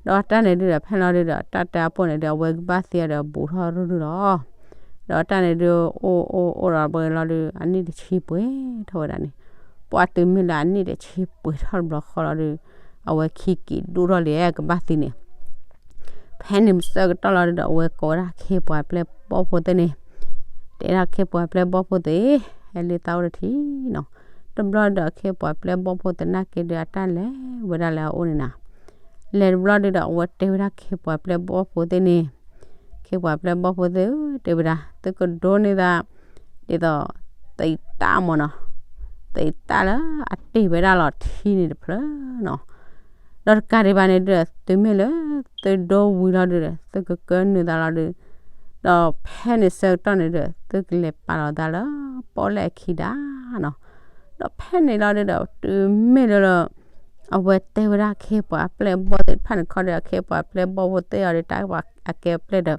ဒီးတၢ်န့ၣ်ဒုးဒီး ဖဲလီၤဒုးဒီး တၢ်တဲအပိၢ်န့ၣ်ဒုး အဝဲကဘၣ်သံအီၤဒီးဘူးထီၣ်ရူၢ်ရူၢ်လီၤ. ဒီးတၢ်န့ၣ်ဒုး အိၣ်အိၣ်အိၣ်ဒီးပှဲၤလီၤဒုး အနံၣ်တဆံပှဲၤထီၣ်ဝဲဒၣ်န့ၣ်. ပှၤတုၤမ့ၢ်လၢအနံၣ်တဆံပှဲၤထီၣ်တဘျီဃီလီၤဒုး အဝဲခံက့ၤဒိၣ်ထီၣ်လံ ကဘၣ်သံန့ၣ် ဖဲန့ၣ်ဆၢကတီၢ်လီၤဒုးဒီး အဝဲကိးဝဲဒၣ်ခ့ပှၤပျဲၢ်ဘီၣ်ဖိသ့ၣ်န့ၣ် တဲဒၣ်ခ့ပှၤပျဲၢ်ဘီၣ်ဖိသ့ၣ် ဟဲလံသးအိၣ်တထံၣ်နီၤ. တဘျီဒီးခ့ပှၤပျဲၢ်ဘီၣ်ဖိသနာ်က့ဒုး အတၢ်လဲၤဝဲဒၣ်လၢအအိၣ်န့ၣ်နၤ. လဲၤတဘျီဒုးဒီး အဝဲတဲဝဲဒၣ်ခ့ပှၤပျဲၢ်ဘီၣ်ဖိသ့ၣ်န့ၣ် ခ့ပှၤပျဲၢ်ဘီၣ်ဖိသ့ၣ်ဧၢ တဲဝဲဒၣ် သုကဒိန့ၢ်သး ဒ်သိး သ့းတၢ်မၢ်နီၤ. သ့းတၢ်လၢအတ့ၢ်ဝဲဒၣ်လီၤထံန့ၣ်တဖျၢၣ်နီၤ. ဒီးတကးဒံးဘၣ်န့ၣ်ဒုး တုၤမ့ၢ်လၢသုဒိဝံၤလီၤဒုးဒီး သုကကၢနုာ်သးလီၤဒုး ဒီးဖဲန့ၣ်ဆၢကတီၢ်န့ၣ်ဒုး သုကလဲၤပာ်လီၤသးလၢပီၣ်လဲၣ်အခံဒၣ်နီၤ. ဒီးဖဲန့ၣ်လီၤဒုးဒီး တုၤမ့ၢ်လၢလၢ အဝဲတဲဝဲဒၣ်ခ့ပှၤပျဲၢ်ဘီၣ်သ့ၣ်တဖၣ်န့ၣ်ခီဒီး ခ့ပှၤပျဲၢ်ဘီၣ်ဖိသ့ၣ်အီၤဒီး တၢ်ပှၤအကဲပျဲၢ်ဒီး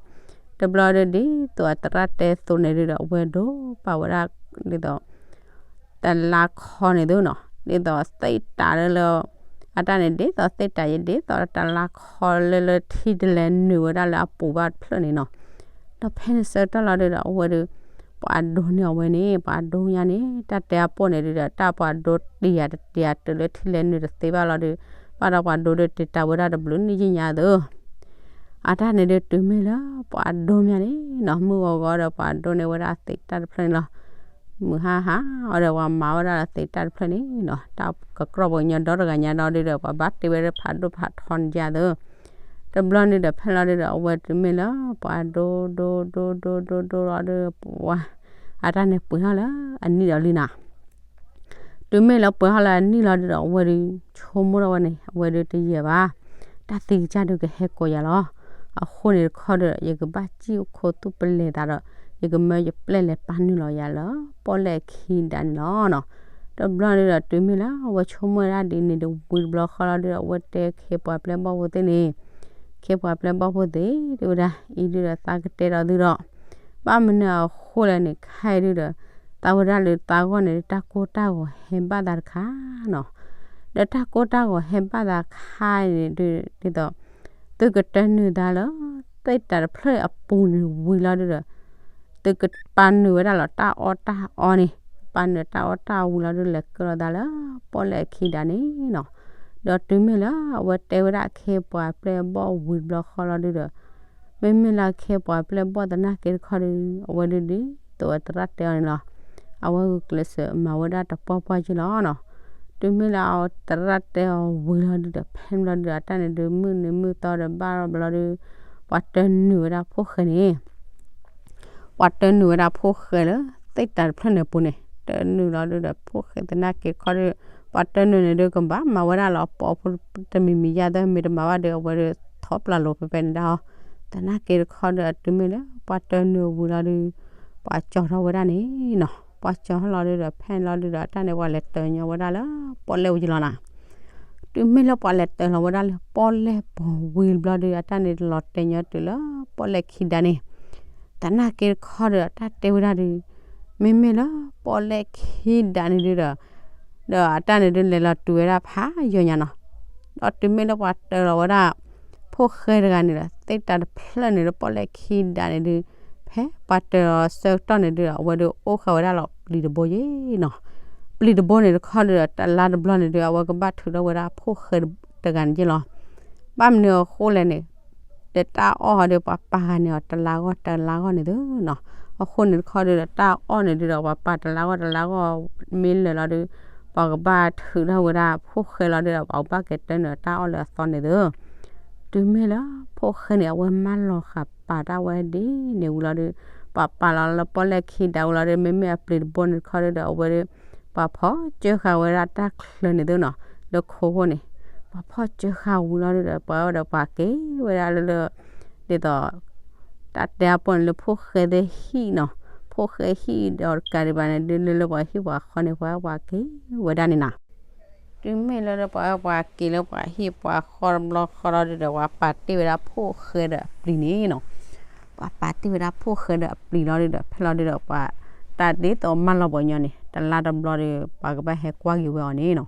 တဘျီဒုးဒ်သိးအသရၣ်တဲသိးန့ၣ်ဒုးဒီး အဝဲဒိပာ်ဝဲဒၣ်ဒ်သိး တလါခီန့ၣ်သုနီၤ ဒ်သိးသ့းတၢ်လၢလၢ အတၢ်န့ၣ်ဒ်သိးသ့းတၢ်ယဲ ဒ်သိးတလါခီလၢလၢထံတလဲၤနုာ်ဝဲဒၣ်လၢအပူၤဘၣ်တဖျၢၣ်န့ၣ်နီၤ. ဒီးဖဲန့ၣ်ဆၢကတီၢ်လီၤဒုးဒီး အဝဲဒုး ပှၤဒိန့ၢ်အဝဲန့ၣ် ပှၤဒိညါန့ၣ် တၢ်တဲအပိၢ်န့ၣ်ဒုးဒီး တၢ်ပှၤဒိတ့ၢ်ယၤတတ့ၢ်ယၤတုၤလၢထံလဲၤနုာ်တသ့ဘၣ်လီၤဒုး ဘၣ်ဒီးပှၤဒိဒုးတ့ၢ်တၢ်ဝဲဒၣ်တဘျုးနံၣ်ယံာ်ညါသု အတၢ်န့ၣ်ဒုးတုၤမ့ၢ်လၢပှၤဒိမးန့ၣ်နီၤ မုၢ်ဂီၤဂီၤဒီးပှၤဒိန့ၢ်ဝဲဒၣ်သ့းတၢ်တဖျၢၣ်န့ၣ်လီၤ. မုၢ်ဟါဟါအီၤဒီးပှၤမၤဝဲဒၣ်သ့းတၢ်တဖျၢၣ်န့ၣ်နီၤ တၢ်ကကြီပှၤကညီဒီတဂၤညါဒီးဒုးဒီး ပှၤဘၣ်တ့ဝဲဒၣ်ဖးဒိၣ်ဖးထီန့ၣ်ယၤသု တဘျီန့ၣ်ဒီးဖဲလီၤဒုးဒီး အဝဲတုၤမ့ၢ်လၢပှၤဒိဒိဒိဒိဒိဒိလီၤဒုး ပှၤ အတၢ်န့ၣ်ပှဲၤထီၣ်လၢအနံၣ်ဒီးလံနၤ တုၤမ့ၢ်လၢပှဲၤထီၣ်လၢအနံၣ်လီၤဒုးဒီး အဝဲဒုးဆိကမိၣ်ထီၣ်ဝဲန့ၣ် အဝဲဒုးတယဲၢ်ဘၣ် တၢ်သံကစၢ်ဒုးကဟဲကိးယၤလီၤ. အဃိန့ၣ်တခီဒီး ယကဘၣ်စံၣ်အိၣ်ခိးသူၣ်ပလဲၤသးဒီး ယကမၢယပျဲၢ်လဲၤပာ်နုာ်လီၤယၤလၢ ပီၣ်လဲၣ်ခံဒးန့ၣ်လီၤနီၤ. တဘျီဒုဒီးတုၤမ့ၢ်လၢအဝဲဆိကမိၣ်ဝဲဒၣ်ဒ်န့ၣ်ဒီးဝံၤတဘျီဃီလီၤဒုဒီး အဝဲတဲခ့ပှၤပျဲၢ်ဘီၣ်ဖိသ့ၣ်န့ၣ်, ခ့ပှၤပျဲၢ်ဘီၣ်ဖိသ့ၣ် တဲဝဲဒၣ်အံၤဒုဒီး သးကတဲဒီးသုဒီး ဘၣ်မနုၤအဃိလဲၣ်န့ၣ် ခဲအံၤဒုဒီး သးဝဲဒၣ်လၢသးဂီၢ်န့ၣ် တၢ်ကိၢ်တၢ်ဂီၤဟဲဘၣ်သးတခါနီၤ. ဒီးတၢ်ကိၢ်တၢ်ဂီၤဟဲဘၣ်သးခါန့ၣ်ဒု ဒ်သိး သုကတၢၢ်နုာ်သးလၢ သ့ၣ်တၢ်တဖျၢၣ်အပူၤန့ၣ်ဝံၤလီၤဒုဒီး သုကပာ်နုာ်ဝဲဒၣ်လီၤတၢ်အီၣ်တၢ်အီန့ၣ်, ပာ်နုာ်တၢ်အီၣ်တၢ်အီဝံၤလီၤဒု လဲၤကၢလီၤသးလၢ ပီၣ်လဲၣ်ခံဒးန့ၣ်နီၤ. ဒီးတုၤမ့ၢ်လၢအဝဲတဲဝဲဒၣ်ခ့ပှၤပျဲၢ်ဘီၣ်ဝံၤတဘျီဃီလီၤဒုဒီး မ့မ့ၢ်လၢခ့ပှၤပျဲၢ်ဘီၣ်သနာ်က့တခီဒု အဝဲဒုဒ်သိးဝဲသရၣ်တဲအီၤန့ၣ်လီၤ. အဝဲဂုာ်ကျဲးစၢးမၤဝဲဒၣ်တပှီၢ်ပှီၢ်က့လီၤနီၤ. တုၤမ့ၢ်လၢအဝဲသရၣ်တဲအီၤဝံၤလီၤဒုဒီး ဖဲန့ၣ်ဘျီဒုဒီး အတၢ်န့ၣ်ဒု မုၢ်နံၤမုၢ်သီဒီးဘၣ်လီၤဘျီဒု ပှၤတၢၢ်နုာ်ဝဲဒၣ်ဖိၣ်ဃဲန့ၣ် ပှၤတၢၢ်နုာ်ဝဲဒၣ်ဖိၣ်ဃဲလၢ သ့ၣ်တၢ်တဖျၢၣ်န့ၣ်အပူၤန့ၣ် တၢၢ်နုာ်လီၤဒုဒီး ဖိၣ်ဃဲသနာ်က့တခီဒု ပှၤတၢၢ်နုာ်န့ၣ်ဒု ကဘၣ်မၤဝဲဒၣ်လီၤ ပိာ်ဖိတမံၤမံၤယါသၢ မ့ၢ်တမၤဘၣ်ဒီး အဝဲဒု ထီၣ်ပျၢ်လိာ်ဖဲဖဲန့ၣ်ဒၣ်အီၤ. သနာ်က့တခီဒု အတုၤမ့ၢ်လၢ ပှၤတၢၢ်နုာ်ဝံၤလီၤဒု ပှၤကၠီထီၣ်ဝဲဒၣ်န့ၣ်နီၤ. ပှၤကၠီထီၣ်လီၤဒုဒီး ဖဲန့ၣ်လီၤဒုဒီး အတၢ်န့ၣ် ပှၤလဲၤတၢၢ်ညီဝဲဒၣ်လၢ ပီၣ်လဲၣ်ဝံၤကလီၤနီၤ. တုၤမ့ၢ်လၢပှၤလဲၤတၢၢ်လီၤဝဲဒၣ်လၢ ပီၣ်လဲၣ်ပူၤဝံၤဘျီဒု အတၢ်န့ၣ် လီၤတဲာ်ညီတုၤလၢ ပီၣ်လဲၣ်ခံဒးန့ၣ် သနာ်က့တခီဒီး အတၢ်တဲဝဲဒၣ်ဒု မ့မ့ၢ်လၢ ပီၣ်လဲၣ်ခံဒးန့ၣ်ဒုဒီး ဒီးအတၢ်န့ၣ်ဒု လဲၤလီၤတုၤဝဲဒၣ်ဖးယိာ်ညါနီၤ. ဒီးတုၤမ့ၢ်လၢပှၤတၢၢ်လီၤဝဲဒၣ် ဖိၣ်ဃဲတဂၤန့ၣ်ဒီး သ့ၣ်တၢ်တဖျၢၣ်န့ၣ်ဒီး ပီၣ်လဲၣ်ခံဒးန့ၣ်ဒု ဖဲပှၤတၢၢ်လီၤဆၢကတီၢ်န့ၣ်ဒုဒီး အဝဲဒု အိၣ်ဃာ်ဝဲဒၣ်လီၤပျံၤတဘိယ့ၣ်နီၤ. ပျံၤတဘိန့ၣ်တခီဒုဒီး တလါတဘျီန့ၣ်ဒု အဝဲကဘၣ်ထုးထီၣ်ဝဲဒၣ်ဖိၣ်ဃဲတဂၤန့ၣ်ယ့ၣ်လီၤ. ဘၣ်မနုၤအဃိလဲၣ်န့ၣ် ဒီးတၢ်အီၣ်ဟီဒု ပှၤပာ်ဂၤန့ၣ်အီၤတလါဂီၢ်တလါဂီၢ်န့ၣ်သုနီၤ. အဃိန့ၣ်တခီဒုဒီး တၢ်အီၣ်န့ၣ်ဒုဒီး ပှၤပာ်တလါဂီၢ်တလါဂီၢ်မ့ၢ်လၢာ်လီၤဒု ပှၤကဘၣ်ထုးထီၣ်ဝဲဒၣ်ဖိၣ်ဃဲလီၤဒုဒီး ပှၤကဘၣ်က့ၤတၢၢ်နုာ်တၢ်အီၣ်လၢအသီန့ၣ်သု တုၤမ့ၢ်လၢဖိၣ်ဃဲန့ၣ် အဝဲမၢလီၤဃာ်ပာ်တၢ်ဝဲဒ်န့ၣ်ဝံၤလီၤဒု ပှၤပာ်လီၤလၢပီၣ်လဲၣ်ခံဒးဝံၤလီၤဒု မ့မ့ၢ်အပျံၤတဘိန့ၣ်တခီဒုဒီး အဝဲဒု ပှၤဖီၣ်စၢဃာ်ဝဲဒၣ်တၢ်ချၢန့ၣ်သုနီၤ လၢခိခိၣ်န့ၣ် ပှၤဖီၣ်စၢဃာ်ဝံၤလီၤဒုဒီး ပှၤဝဲဒီးပှၤက့ၤဝဲဒၣ်လၢလၢ ဒ်သိး တၢ်တဲအပူၤန့ၣ် လၢဖိၣ်ဃဲသ့ၣ်ဟံၣ်နီၤ, ဖိၣ်ဃဲဟံၣ်ဒီးတကးဒံးဘၣ်န့ၣ် ဒုလၢလၢပှၤဟံၣ်ပှၤဃီန့ၣ် ပှၤပှၤက့ၤဝဲဒၣ်န့ၣ်နီၤ. တုၤမ့ၢ်လၢပှၤပှၤက့ၤလၢပှၤဟံၣ်ပှၤဃီတဘျီဃီလီၤ ဒုဒီး ပှၤပာ်တ့ၢ်ဝဲဒၣ်ဖိၣ်ဃဲဒီးအပျံၤန့ၣ်နီၤ. ပှၤပာ်တ့ၢ်ဝဲဒၣ်ဖိၣ်ဃဲဒီးအပျံၤလီၤဒုဒီး ဖဲလီၤဒုဒီး ပှၤတၢ်ဒ်သိးမၢလီၤပှၤညီန့ၣ် တလါတဘျီဒီး ပှၤကဘၣ်ဟဲကွၢ်က့ၤဝဲအီၤန့ၣ်နီၤ.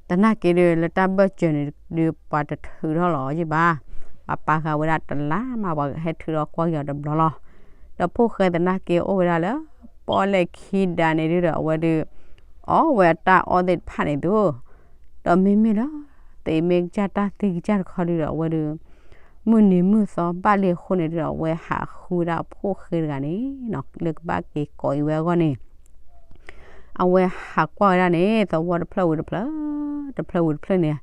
သနာ်က့ဒု လၢတၢ်ဘၢၣ်စၢၤန့ၣ်ဒု ပှၤတထုးထီၣ်လီၤယ့ၣ်ဘၣ်. ပှၤပာ်ဃာ်ဝဲဒၣ်တလါမး ပှၤဟဲထုးထီၣ်ကွၢ်က့ၤအီၤတဘျီလီၤ. ဒီးဖိၣ်ဃဲသနာ်က့အိၣ်ဝဲဒၣ်လၢ ပီၣ်လဲၣ်ခံဒးန့ၣ်ဒုဒီး အဝဲဒု အီၣ်ဝဲအတၢ်အီၣ်သ့ၣ်တဖၣ်န့ၣ်သု ဒီးမ့မ့ၢ်လၢ သ့ၣ်မ့ၢ်ကစၢ်တၢ်သ့ၣ်ကစၢ်တခီဒုဒီး အဝဲဒု မုၢ်နံၤမုၢ်သီဘၣ်လံအဃိန့ၣ်ဒုဒီး အဝဲဟးဃုဝဲဒၣ်ဖိၣ်ဃဲတဂၤန့ၣ်နီၤ လၢကဘၣ်က့ၤကိးအံၤဝဲအဂီၢ်န့ၣ် အဝဲဟးကွၢ်ဝဲဒၣ်န့ၣ် သဝီတဖျၢၣ်ဝံၤတဖျၢၣ် တဖျၢၣ်ဝံၤတဖျၢၣ်န့ၣ်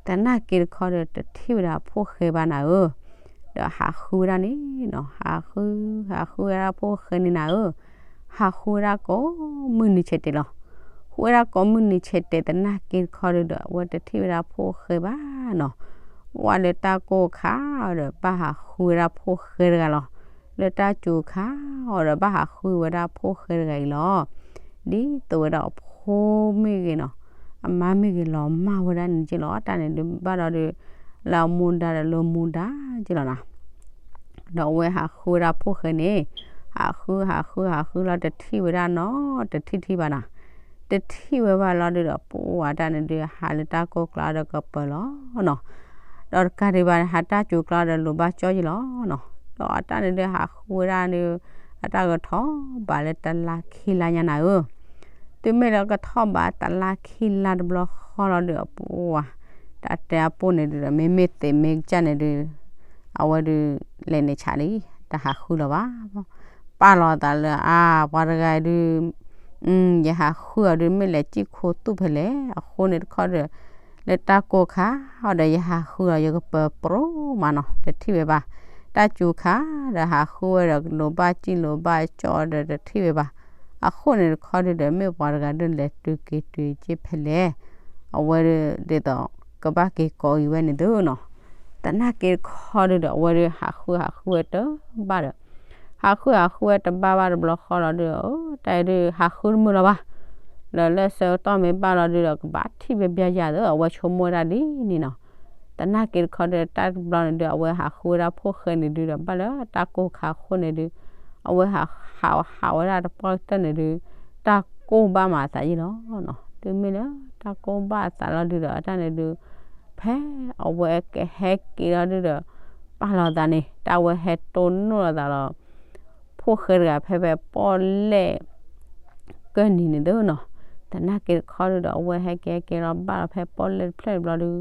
သနာ်က့တခီဒီး တထံၣ်ဝဲဒၣ်ဖိၣ်ဃဲဘၣ်နၤဧၢ, ဒီးဟးဃုဝဲဒၣ်န့ၣ်နီၤ ဟးဃု ဟးဃုဝဲဒၣ်ဖိၣ်ဃဲန့ၣ်နၤဧၢ, ဟးဃုဝဲဒၣ်ကိးမုၢ်နံၤဆဲးတဲာ်လီၤ. ဃုဝဲဒၣ်ကိးမုၢ်နံၤဆဲးတဲာ်သနာ်က့တခီဒုဒီး အဝဲတထံၣ်ဝဲဒၣ်ဖိၣ်ဃဲဘၣ်နီၤ ကွၢ်လၢတၢ်ကိၢ်ခါအီၤဒီး ဘၣ်ဟးဃုဝဲဒၣ်ဖိၣ်ဃဲတဂၤလီၤ. လၢတၢ်စူၤခါအီၤဒီး ဘၣ်ဟးဃုဝဲဒၣ်ဖိၣ်ဃဲတဂၤအံၤလီၤ. ဒ်သိးဝဲဒၣ်အဖိမ့ၢ်ဂ့ၤနီၤ အမါမ့ၢ်ဂ့ၤ လီၤမၢ်ဝဲဒၣ်န့ၣ်က့လီၤ. တၢ်န့ၣ်ဒုးဘၣ်ဒီးဒုး လၢအမူဒါဒီးလၢမူဒါက့လီၤနီၤ. ဒီးအဝဲဟးဃုဝဲဒၣ်ဖိၣ်ဃဲန့ၣ် ဟးဃု ဟးဃု ဟးဃုလီၤ တထံၣ်ဝဲဒၣ်နီၤ တထံၣ်ထံၣ်ဘၣ်နီၤ. တထံၣ်ဝဲဘၣ်လီၤဒုးဒီး ပှၤတၢ်န့ၣ်ဒုး ဟးလၢတၢ်ကိၢ်ကျါဒီးကပၢၤလီၤနီၤ. ဒီးတကးဒံးဘၣ် ဟးတၢ်စူၤကျါဒီးလိၤဘၣ်ကၠီက့လီၤနီၤ. ဒီးအတၢ်န့ၣ်ဒုး ဟးဃုဝဲဒၣ်ဒုး အတၢ်ကထီၣ်ဘးလၢတလါခံလါညါနၤဧၢ. တုၤမ့ၢ်လၢကထီၣ်ဘးတလါခံလါတဘျီဃီလီၤဒုး အပှၤ တၢ်တဲအပူၤန့ၣ်ဒုးဒီး မ့မ့ၢ်သ့ၣ်မ့ၢ်ကစၢ်န့ၣ်ဒုး အဝဲဒုး လဲၤန့ၣ်ဆးလံ တဟးဃုလီၤဘၣ်. ပာ်လီၤသးလၢ အါ ပှၤတဂၤဒုး ယဟးဃုအီၤဒုး မ့ၢ်လဲၤစံၣ်ခိသူၣ်ဖဲလဲၣ်. အဃိန့ၣ်တခီဒီး လၢတၢ်ကိၢ်ခါအီၤဒီး ယဟးဃုအီၤ ယကပၢၤပြိမးနီၤ တထံၣ်ဝဲဘၣ်. တၢ်စူၤခါဒီး ဟးဃုဝဲဒီး လိၤဘၣ်စံၣ်လိၤဘၣ်ကၠီဒီး တထံၣ်ဝဲဘၣ်. အဃိန့ၣ်တခီဒုးဒီး မ့ၢ်ပှၤတဂၤဒုး လဲၤတုၤက့ၤတုၤက့ၤဖဲလဲၣ်. အဝဲဒုးဒ်သိး ကဘၣ်က့ၤကိးအံၤဝဲန့ၣ်သုနီၤ. သနာ်က့တခီဒုးဒီး အဝဲဒုးဟးဃုဟးဃုဝဲတဘၣ်ဒီး ဟးဃုဟးဃုဝဲတဘၣ်ဘၣ်တဘျီဃီလီၤဒုး တၢ်အံၤဒုး ဟးဃုတမုာ်လီၤဘၣ်. လၢလၢဆၢကတီၢ်မ့ၢ်ဘၣ်လီၤဒုးဒီး ကဘၣ်ထံၣ်ဘၣ်ဘၣ်ယၤသၢ အဝဲဆိကမိၣ်ဝဲဒၣ်ဒ်န့ၣ်နီၤ. သနာ်က့တခီဒီး တၢ်တဘျီန့ၣ်ဒုး အဝဲဟးဃုဝဲဒၣ်ဖိၣ်ဃဲန့ၣ်ဒုးဒီး ဘၣ်လၢတၢ်ကိၢ်ခါအဃိန့ၣ်ဒုး အဝဲဟးဟးဟးဝဲဒၣ်တပှၢ်ကတၢၢ်န့ၣ်ဒုး တၢ်ကိၢ်ဘၣ်မးအသးယ့ၢ်လီၤနီၤ. တုၤမ့ၢ်လၢတၢ်ကိၢ်ဘၣ်အသးလီၤဒုးဒီး အတၢ်န့ၣ်ဒုး ဖဲအဝဲကဟဲက့ၤလီၤဒုးဒီး ပာ်လီၤသးန့ၣ် တၢ်ဝဲဟဲတိၢ်နီၣ်လီၤသးလီၤ ဖိၣ်ဃဲတဂၤဖဲဖဲပီၣ်လဲၣ် ကၢၢ်နံၤန့ၣ်သ့နီၤ. သနာ်က့တခီဒုးဒီး အဝဲဟဲက့ၤဟဲက့ၤလီၤဘၣ်လီၤဖဲပီၣ်လဲၣ်တဖျၢၣ်တဘျီဒုး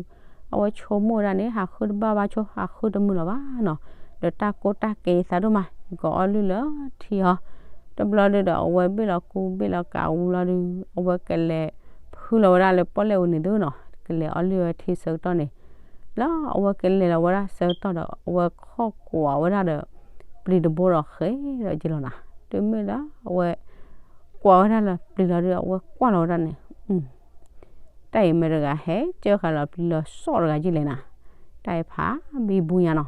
အဝဲဆိကမိၣ်ဝဲဒၣ်န့ၣ် ဟးဃုတဘၣ်ဘၣ်ဆိ ဟးဃုတမုာ်လီၤဘၣ်နီၤ. ဒီးတၢ်ကိၢ်တၢ်ကဲသးဒိၣ်မး ယကအီၣ်လုၢ်လၢထံအီၤ တဘျီဒုးဒီး အဝဲဘ့ၣ်လီၤကူဘ့ၣ်လီၤကးဝံၤလီၤဒုး အဝဲကလဲၤဖုလီၤဝဲဒၣ်လၢပီၣ်လဲၣ်အူန့ၣ်သ့နီၤ. ကလဲၤအီၣ်လုၢ်ဝဲထံဆၢကတီၢ်န့ၣ် လၢအဝဲကလဲၤလီၤဝဲဒၣ်ဆၢကတီၢ်ဒီး အဝဲခီၣ်ကွၢ်ဝဲဒၣ်ဒီး ပျံၤတဘိဒီးဃဲဒီးက့ၤလီၤနၤ. တုၤမ့ၢ်လၢအဝဲ ကွၢ်ဝဲဒၣ်လၢပျံၤလီၤဒုး အဝဲကွၢ်လီၤဝဲဒၣ်န့ၣ် တၢ်အံၤမ့ၢ်တဂၤဟဲကၢဃာ်လီၤပျံၤလီၤ စီၣ်တဂၤကံၣ်လဲၣ်နၤ. တၢ်အံၤဖးဘံဘူညါနီၤ.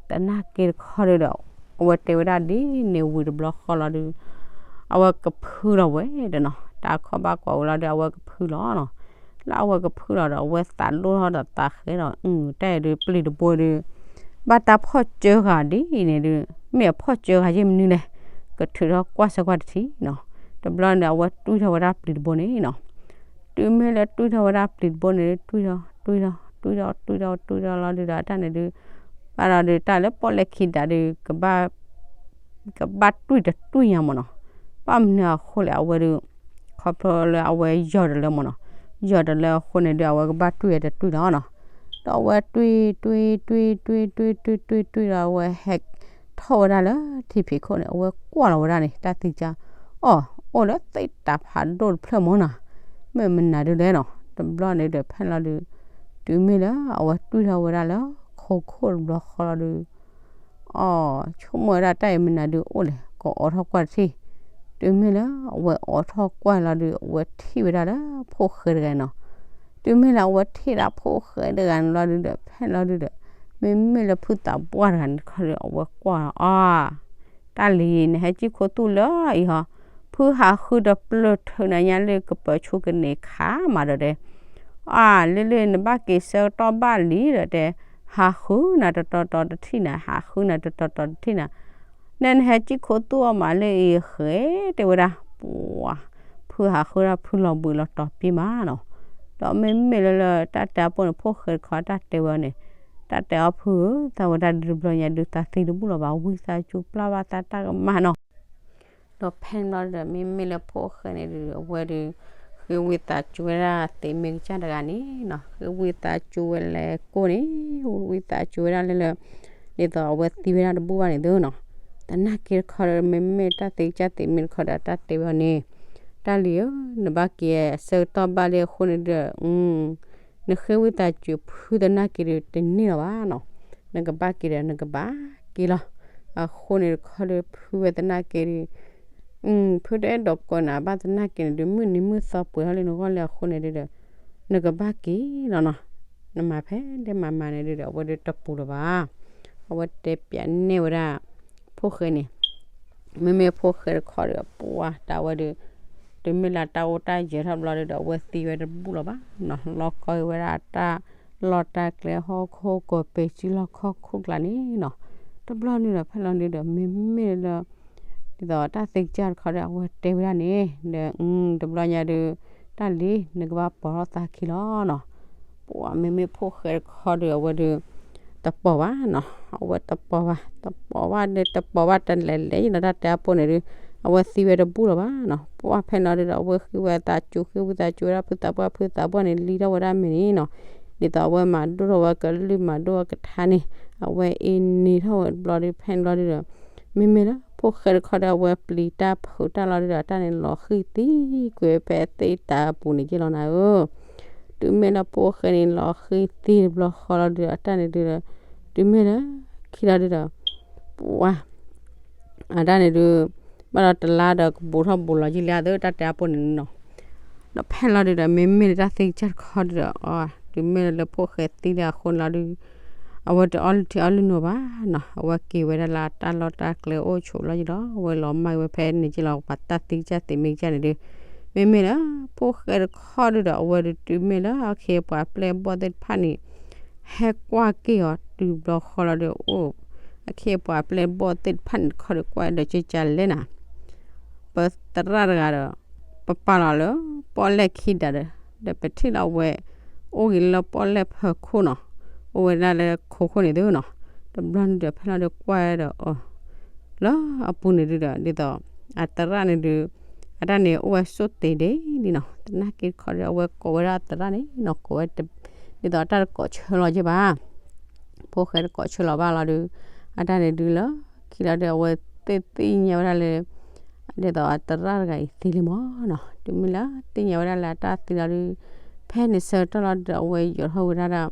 သနာ်က့တခီဒုးဒီး အဝဲတဲဝဲဒၣ်ဒ်န့ၣ်ဝံၤတဘျီဃီလီၤဒုး အဝဲကဖုလီၤဝဲဒီးနီၤ. တၢ်ခီၣ်ဘၣ်ကွၢ်ဝံၤလီၤဒုး အဝဲကဖုလီၤနီၤ. လၢအဝဲကဖုလီၤဒီး အဝဲသးဒိၣ်ထီၣ်ဒီးသးဃဲဒီး တၢ်အံၤဒုး ပျံၤတဘိဒုး ဘၣ်တၢ်ဖီၣ်ကၢဃာ်ဒ်အံၤန့ၣ်ဒုး မ့ၢ်အဖီၣ်ကၢဃာ်ယ့ၢ်မနုၤလဲၣ်. ကထုးထီၣ်ကွၢ်ဆၢကွၢ်တထံၣ်နီၤ. တဘျီန့ၣ် အဝဲတွံၢ်ထီၣ်ဝဲဒၣ်ပျံၤတဘိန့ၣ်နီၤ. တုၤမ့ၢ်လၢတွံၢ်ထီၣ်ဝဲဒၣ်ပျံၤတဘိန့ၣ် တွံၢ်ထီၣ် တွံၢ်ထီၣ် တွံၢ်ထီၣ် တွံၢ်ထီၣ် တွံၢ်ထီၣ်လီၤဒုးဒီး တၢ်န့ၣ်ဒုး ဘၣ်ဒီးဒုး တၢ်လၢပီၣ်လဲၣ်ခံဒးဒုး ကဘၣ်တွံၢ်တတွံၢ်ညါမ့ၢ်နီၤ. ဘၣ်မနုၤအဃိလဲၣ် အဝဲဒုး ခီဖျိလၢအဝဲယီၤတလၢမ့ၢ်နီၤ. ယီၤတလၢအဃိန့ၣ်ဒုး အဝဲကဘၣ်တွံၢ်ဝဲတတွံၢ်လီၤနီၤ. ဒီးအဝဲတွံၢ် တွံၢ် တွံၢ် တွံၢ် တွံၢ် တွံၢ် တွံၢ် တွံၢ်ဒီး အဝဲဟဲထီၣ်ဝဲဒၣ်လၢထံဖံးခိၣ်န့ၣ် အဝဲကွၢ်လီၤဝဲဒၣ်န့ၣ် တၢ်သံကၢ် အိၣ်လၢသ့ၣ်တၢ်ဖးဒိၣ်တဖျၢၣ်မ့ၢ်နီၤ. မ့ၢ်မနုၤဒုးလဲၣ်နီၤ. တဘျီန့ၣ်ဒီး ဖဲလီၤဒုး တုၤမ့ၢ်လၢအဝဲတွံၢ်ထီၣ်ဝဲဒၣ်လၢခိခိၣ်တဘျီဃီလီၤဒုး အီ ဆိကမိၣ်ဝဲဒၣ်တၢ်အံၤမနုၤဒုးအိၣ်လဲၣ် ကအိးထီၣ်ကွၢ်တထံၣ်. တုၤမ့ၢ်လၢအဝဲအိးထီၣ်ကွၢ်လီၤဒုး အဝဲထံၣ်ဝဲဒၣ်လၢဖိၣ်ဃဲတဂၤနီၤ. တုၤမ့ၢ်လၢအဝဲထံၣ်ဒၣ်ဖိၣ်ဃဲတဂၤန့ၣ်လီၤဒုးဒီး ဖဲလီၤဒုးဒီး မ့မ့ၢ်လၢဖုသးပှၢ်တဂၤန့ၣ်တခီဒီး အဝဲကွၢ်လီၤအီ တၢ်လံၤ နဟဲကံၣ်ခိသူၣ်လၢအံၤဟီ ဖုဟးဃုတပျၢၢ်ထုးနၤညါလၢကပၢၤဆူကန့ၢ်ခါမးဒီးတဲ အၢ လၢလၢ နဘၣ်က့ၤဆၢကတီၢ်ဘၣ်လံဒီးတဲ ဟးဃုနၤတတီၤတီၤတထံၣ်နၤ ဟးဃုနၤတတီၤတီၤတထံၣ်နၤ နဲနဟဲကံၣ်ခိသူၣ်အီၤမးလၢအံၤဃဲ တဲဝဲဒၣ် ပှၤ ဖုဟးဃုဒၣ်ဖုလီၤဘှံးလီၤတီၤပ့ၢ်မးနီၤ. ဒီးမ့မ့ၢ်လၢလၢတၢ်တဲအီၤပိၢ်န့ၣ် ဖိၣ်ဃဲတခီတၢ်တဲဝဲန့ၣ် တၢ်တဲအီၤဖုဧၢ သးဝဲဒၣ်ဒုးတဘျီညါဒုးသးသံတဘူၣ်လီၤဘၣ် ဝံသးစူၤပျၢ်ဘၣ်သးတၢ်ကမၣ်နီၤ. ဒီးဖဲန့ၣ်ဘျီဒီး မ့မ့ၢ်လၢဖိၣ်ဃဲန့ၣ်ဒုး အဝဲဒုး ဃ့ဝံသးစူၤဝဲဒၣ်သ့ၣ်မ့ၢ်ကစၢ်တဂၤန့ၣ်နီၤ ဃ့ဝံသးစူၤဝဲလဲၤကိၢ်န့ၣ် ဝံသးစူၤဝဲဒၣ်လၢလၢ ဒ်သိးအဝဲသံဝဲဒၣ်တဘူၣ်ဘၣ်န့ၣ်သ့နီၤ. သနာ်က့တခီဒီး မ့မ့ၢ်တၢ်သ့ၣ်ကစၢ်သ့ၣ်မ့ၢ်တခီဒီး တၢ်တဲဝဲအီၤန့ၣ် တၢ်လံၤဧၢ နဘၣ်က့ၤဆၢကတီၢ်ဘၣ်လံအဃိန့ၣ်ဒီး နဃ့ဝံသးစူၤဖုသနာ်က့ဒီး တန့ၢ်လီၤဘၣ်နီၤ. နကဘၣ်က့ၤဒီး နကဘၣ်က့ၤလီၤ. အဃိန့ၣ်တခီဒီး ဖုဝဲသနာ်က့ဒီး ဖုတအဲၣ်ဒိးကိးနၤဘၣ်သနာ်က့န့ၣ်ဒုး မုၢ်နံၤမုၢ်သီပှဲၤထီၣ်လၢနဂီၢ်လံအဃိန့ၣ်ဒုးဒီး နကဘၣ်က့ၤလီၤနီၤ. နမၤဖဲဒဲးမၤမၤန့ၣ်ဒုးဒီး အဝဲဒုးတပူၤလၢၤဘၣ်. အဝဲတဲပျးနဲၣ်ဝဲဒၣ် ဖိၣ်ဃဲန့ၣ် မ့မ့ၢ်ဖိၣ်ဃဲတခီဒီး ပှၤတၢ်ဝဲဒုး တုၤမ့ၢ်လၢတၢ်အိၣ်တၢ်ယၢၤထီၣ်ဘျီဒုးဒီး အဝဲသံဝဲတဘူၣ်လီၤဘၣ်နီၤ. လီၢ်ကီၢ်ဝဲဒၣ်တၢ်လီၢ်တၢ်ကျဲဟီၣ်ခိၣ်ကီၢ်ပ့ၤစုလီၢ်ခီၣ်ခိၣ်ကျါန့ၣ်နီၤ. တဘျီန့ၣ်ဒီး ဖဲလီၤဒုးဒီး မ့မ့ၢ်လၢ ဒ်သိးတၢ်သ့ၣ်ကစၢ်တခီဒီး အဝဲတဲဝဲဒၣ်န့ၣ်ဒီး တဘျီညါဒုး တၢ်လံၤ နကဘၣ်ပိာ်ထီၣ်သးခံလီၤနီၤ. ပှၤမ့မ့ၢ်ဖိၣ်ဃဲတခီဒီး အဝဲဒုး တပိာ်ဘၣ်နီၤ. အဝဲတပိာ်ဘၣ် တပိာ်ဘၣ်ဒီး တပိာ်ဘၣ်တလဲၤလဲၤနီၤ တၢ်တဲအပိၢ်န့ၣ်ဒုး အဝဲသံဝဲတဘူၣ်လီၤဘၣ်နီၤ. ပှၤဖဲလီၤဒုးဒီး အဝဲဃ့ဝဲသးစူၤ ဃ့ဝံသးစူၤဝဲဒၣ်ဖုသးပှၢ် ဖုသးပှၢ်န့ၣ် လံထီၣ်ဝဲဒၣ်မ့ၢ်န့ၣ်နီၤ. ဒ်သိးအဝဲမၤဒိၣ်ထီၣ်ဝဲကလုၢ်မၤဒိၣ်ဝဲကထါန့ၣ် အဝဲအ့န့ၢ်ထီၣ်ဝဲတဘျီဒုး ဖဲန့ၣ်ဘျီဒုးဒီး မ့မ့ၢ်လၢဖိၣ်ဃဲတခီဒီး အဝဲပျံၤတၢ်ဖုးတၢ်လီၤဒုးဒီး တၢ်န့ၣ်လီၤဃံၤသံကွံာ်ဖဲသ့ၣ်တၢ်အပူၤန့ၣ်က့လီၤနၤဧၢ. တုၤမ့ၢ်လၢဖိၣ်ဃဲန့ၣ်လီၤဃံၤသံတဘျီဃီလီၤဒုးဒီး တၢ်န့ၣ်ဒုးဒီး တုၤမ့ၢ်လၢခံလီၤဒုးဒီး ပှၤ အတၢ်န့ၣ်ဒုး ဘၣ်ဒီးတလါဒီးကဘူးထီၣ်ဘူးလီၤယံာ်လံအသး တၢ်တဲအပိၢ်န့ၣ်နီၤ. ဒီးဖဲလီၤဒုးဒီး မ့မ့ၢ်လၢတၢ်သ့ၣ်ကစၢ်တခီဒုးဒီး တုၤမ့ၢ်လၢလၢဖိၣ်ဃဲသံလၢအဃိန့ၣ်လီၤဒုး အဝဲတအီၣ်လုၢ်ထံအီၣ်လုၢ်နိဘၣ်နီၤ, အဝဲက့ၤဝဲဒၣ်လၢတၢ်လီၢ်တၢ်ကျဲအိၣ်ဆိးလီၤယံၤလီၤ, အဝဲလီၤမၢ်က့ၤဝဲဖဲန့ၣ်က့လီၤ, ပှၤတၢ်သံကစၢ်သံးမ့ၢ်ကစၢ်န့ၣ်ဒုး, မ့မ့ၢ်လၢ ဖိၣ်ဃဲတခီဒုးဒီး အဝဲဒုးတုၤမ့ၢ်လၢအခ့အပှၤအပျဲၢ်အဘီၣ်သ့ၣ်တဖၣ်န့ၣ် ဟဲကွၢ်က့ၤအီၤတုၤဘျီဃီလီၤဒီး အိၣ် အခ့အပှၤအပျဲၢ်အဘီၣ်သ့ၣ်တဖၣ်န့ၣ်တခီဒီး ကွၢ်ဒီးကကလဲၣ်နၤ ပသရၣ်တဂၤဒီး ပပာ်လီၤလၢပီၣ်လဲၣ်ခံဒးဒီး ဒီးပထံၣ်လီၤဝဲ အိၣ်ဂ့ၤလၢပီၣ်လဲၣ်ဖၢခိၣ်နီၤ, အိၣ်ဝဲဒၣ်လၢခိခိၣ်န့ၣ်သုနီၤ, တဘျီန့ၣ်ဒီးဖဲလီၤဒီးကွၢ်ဒီးအီၤ လၢအပူၤန့ၣ်ဒုးဒီး ဒ်သိး အသရၣ်န့ၣ်ဒုး အတၢ်န့ၣ်အိၣ်ဝဲဆိၣ်တ့ၤဒ်န့ၣ်နီၤ, သနာ်က့တခီဒီး အဝဲကိးဝဲဒၣ်အသရၣ်န့ၣ်နီၤ, ကိးဝဲ ဒ်သိးအတၢ်တကိးဆၢလီၤက့ဘၣ် ဖိၣ်ဃဲတကိးဆၢလီၤဘၣ်လီၤဒီး အတၢ်န့ၣ်ဒုးလၢခံလီၤဒီး အဝဲသ့ၣ်သ့ၣ်ညါဝဲဒၣ်လၢ ဒ်သိးအသရၣ်တဂၤအံၤသံလံမၢ်နီၤ, တုၤမ့ၢ်လၢသ့ၣ်ညါဝဲဒၣ်လၢအတၢ်သံလီၤဒီး ဖဲန့ၣ်ဆၢကတီၢ်လီၤဒီး အဝဲယိးထီၣ်ဝဲဒၣ်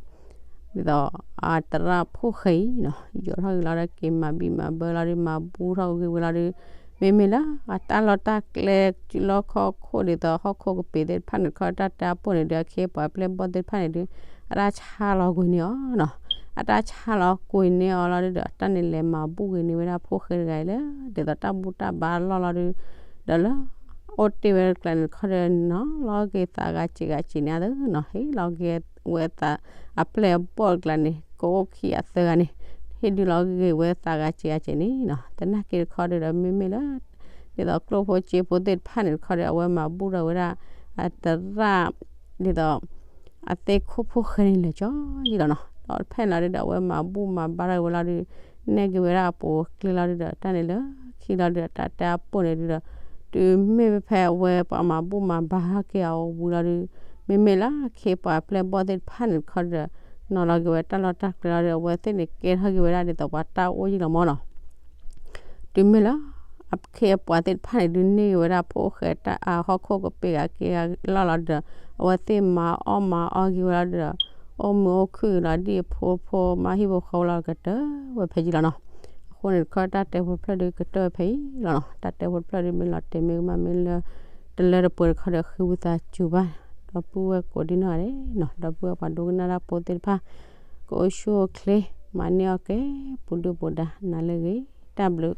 ဒီး ဒ်သိးအသရၣ်ဖိၣ်ဃဲအံၤနီၤ, ယိးထီၣ်ဂ့ၤလီၤဒီး က့ၤမၤဘံၣ်မၤဘၢလီၤဒီး မၤဘူၣ်ထီၣ်ဂ့ၤဝဲလီၤဒီး မ့မ့ၢ်လၢအတၢ်လီၢ်တၢ်ကျဲ စုလီၢ်ခီၣ်ခိၣ်ဒ်သိးဟီၣ်ခိၣ်ကပ့ၤသ့ၣ်တဖၣ်န့ၣ်တခီ တၢ်တဲအပူၤန့ၣ်ဒုး အခ့အပှၤအပျဲၢ်အဘီၣ်သ့ၣ်တဖၣ်န့ၣ်ဒုး အတၢ်ဆါလီၤကွံာ်န့ၢ်အီၤနီၤ, အတၢ်ဆါလီၤကွံာ်န့ၢ်အီၤလီၤဒီး အတၢ်န့ၣ်လဲၤမၤဘူၣ်ဂ့ၤန့ၢ်ဝဲဒၣ်ဖိၣ်ဃဲတဂၤအံၤလၢ ဒ်သိးတၢ်ဘူၣ်တၢ်ဘါလီၢ်လီၤဒီး ဒီးလၢ အိၣ်တ့ၢ်ဝဲတကျါန့ၣ်တခီဒီး နီၤလီၤက့ၤသးဂၤစံးဂၤစံးန့ၣ်အသိးနီၤ, ဟ့ၣ်လီၤက့ၤဝဲသးအပျဲၢ်အဘီၣ်တကျါန့ၣ် ကအိၣ်ခံအသၢဂၤန့ၣ် ဟ့ၣ်ဒုးလီၤက့ၤဝဲသးဂၤစံးဂၤစံးန့ၣ်နီၤ, သနာ်က့တခီဒီး မ့မ့ၢ်လၢ ဒ်သိးကျိၣ်ဖိစ့ဖိသ့ၣ်တဖၣ်န့ၣ်တခီဒီး အဝဲမၤဘူၣ်ထီၣ်ဝဲဒၣ် အသရၣ် ဒ်သိး အသ့ၣ်ခိၣ်ဖိၣ်ဃဲန့ၣ်လဲၤကၠီယံၤလီၤနီၤ, ဒီးဖဲန့ၣ်လီၤဒုးဒီး အဝဲမၤဘူၣ်မၤဘါထီၣ်ဝဲလီၤဒီး နဲၣ်က့ၤဝဲဒၣ်အပူၤကျဲလီၤဒုးဒီး တၢ်န့ၣ်လၢခံလီၤဒုးဒီး တၢ်တဲအပူၤန့ၣ်ဒုးဒီး တုၤမ့ၢ်ဖဲအဝဲပှၤမၤဘူၣ်မၤဘါထီၣ်က့ၤအီၤဝံၤလီၤဒုး မ့မ့ၢ်လၢအခ့အပှၤအပျဲၢ်အဘီၣ်သ့ၣ်တဖၣ်န့ၣ်တခီဒီး နီၤလီၤက့ၤဝဲတၢ်လီၢ်တၢ်ကျဲလီၤဒီး အဝဲသ့ၣ်န့ၣ်ကဲထီၣ်က့ၤဝဲဒၣ်ဒ်သိးပှၤတၢ်အိၣ်ယံၤလီၤမၢ်နီၤ တုၤမ့ၢ်လၢ အခ့အပှၤသ့ၣ်တဖၣ်န့ၣ်ဒုး န့ၢ်က့ၤဝဲဒၣ်ဖိၣ်ဃဲအဟီၣ်ခိၣ်ကပ့ၤဂၤက့ၤဂၤလီၢ်လီၤဒီး အဝဲသ့ၣ်မၤအီၣ်မၤအီက့ၤဝဲလီၤဒီး အိၣ်မုာ်အိၣ်ခုၣ်ဂ့ၤလီၤ ဒ်အဖိဖိမါဟံၣ်ဖိဃီဖိလီၤ ကတၢၢ်ဝဲဖဲယံၤလီၤနီၤ, အဃိန့ၣ်တခီ တၢ်တဲဖိတဖျၢၣ်ဒုးကတၢၢ်ဝဲဖဲအံၤလီၤနီၤ, တၢ်တဲဖိတဖျၢၣ်ဒုးမ့ၢ်လီၤတဲာ်မ့ၢ်ကမၣ်မ့ၢ်လၢ တလၢတပှဲၤတခီဒီး ဃ့ဝံသးစူၤဘၣ် ဒီပုၢ်ဝဲၢ်ကိးဒံနီၢ်ဂၤဒဲးနီၤ, ဒီပုၢ်ဝဲၢ်ပှၤဒိကနၣ်တၢ်ဖိသ့ၣ်တဖၣ် ကအိၣ်ဆူၣ်အိၣ်ချ့ မၤန့ၢ်အီၣ်ကဲ ပူၤဒုၣ်ပူၤဒါ နၤလၢအဂ့ၤ တၢ်ဘျုး